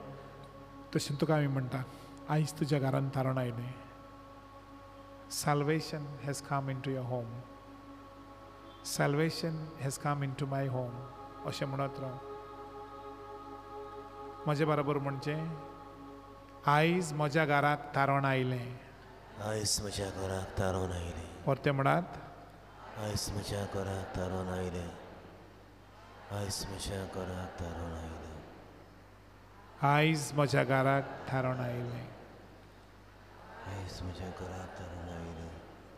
तशें तुका आमी म्हणटा, आयज तुज्या घरान थारण आयलें. Salvation has come into your home. Salvation has come into my home. अशें म्हणत राव. म्हजे बरोबर म्हणचें, आयज म्हज्या घराक थारण आयलें. आयज म्हज्या घराक थारण आयलें. परतें म्हणात, आयज म्हज्या घराक थारण आयलें. आयज म्हज्या घराक थारण आयलें. आयज म्हज्या घराक थारण आयलें. आयज म्हज्या घराक थारण आयलें.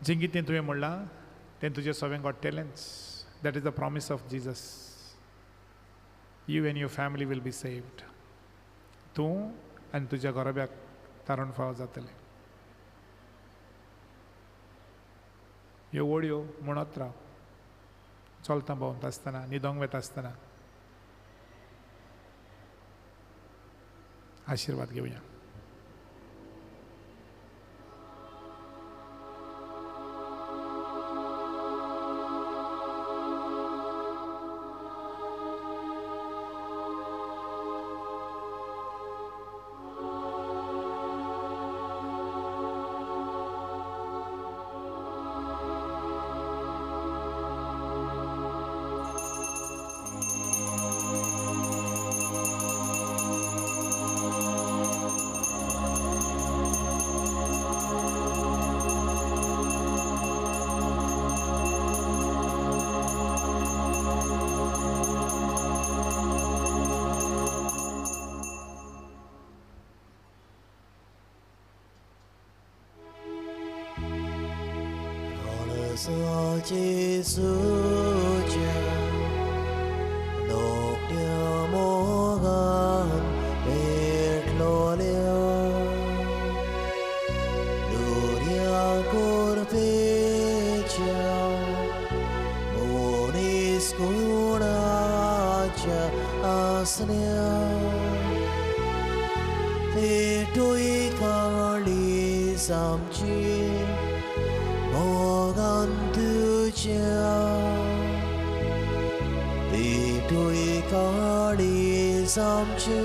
जें कितें तुवें म्हणलां तें तुजें सगळें घडटलेंच. That is the promise of Jesus. You and your family will be saved. तूं आनी तुज्या घराब्याक तारण फावो जातलें. ह्यो वळयो म्हणत राव, चलता भोंवता आसतना, न्हिदोंक वता आसतना. आशिर्वाद घेवया. खुर्साचेसूच्या नोकट्या मोगान पेटलोल्या दुर्या कोरपेच्या मनीस कुणाच्या आसण्या पेटोय काळी आमची मोगान तुज्या पेटोय काळी आमची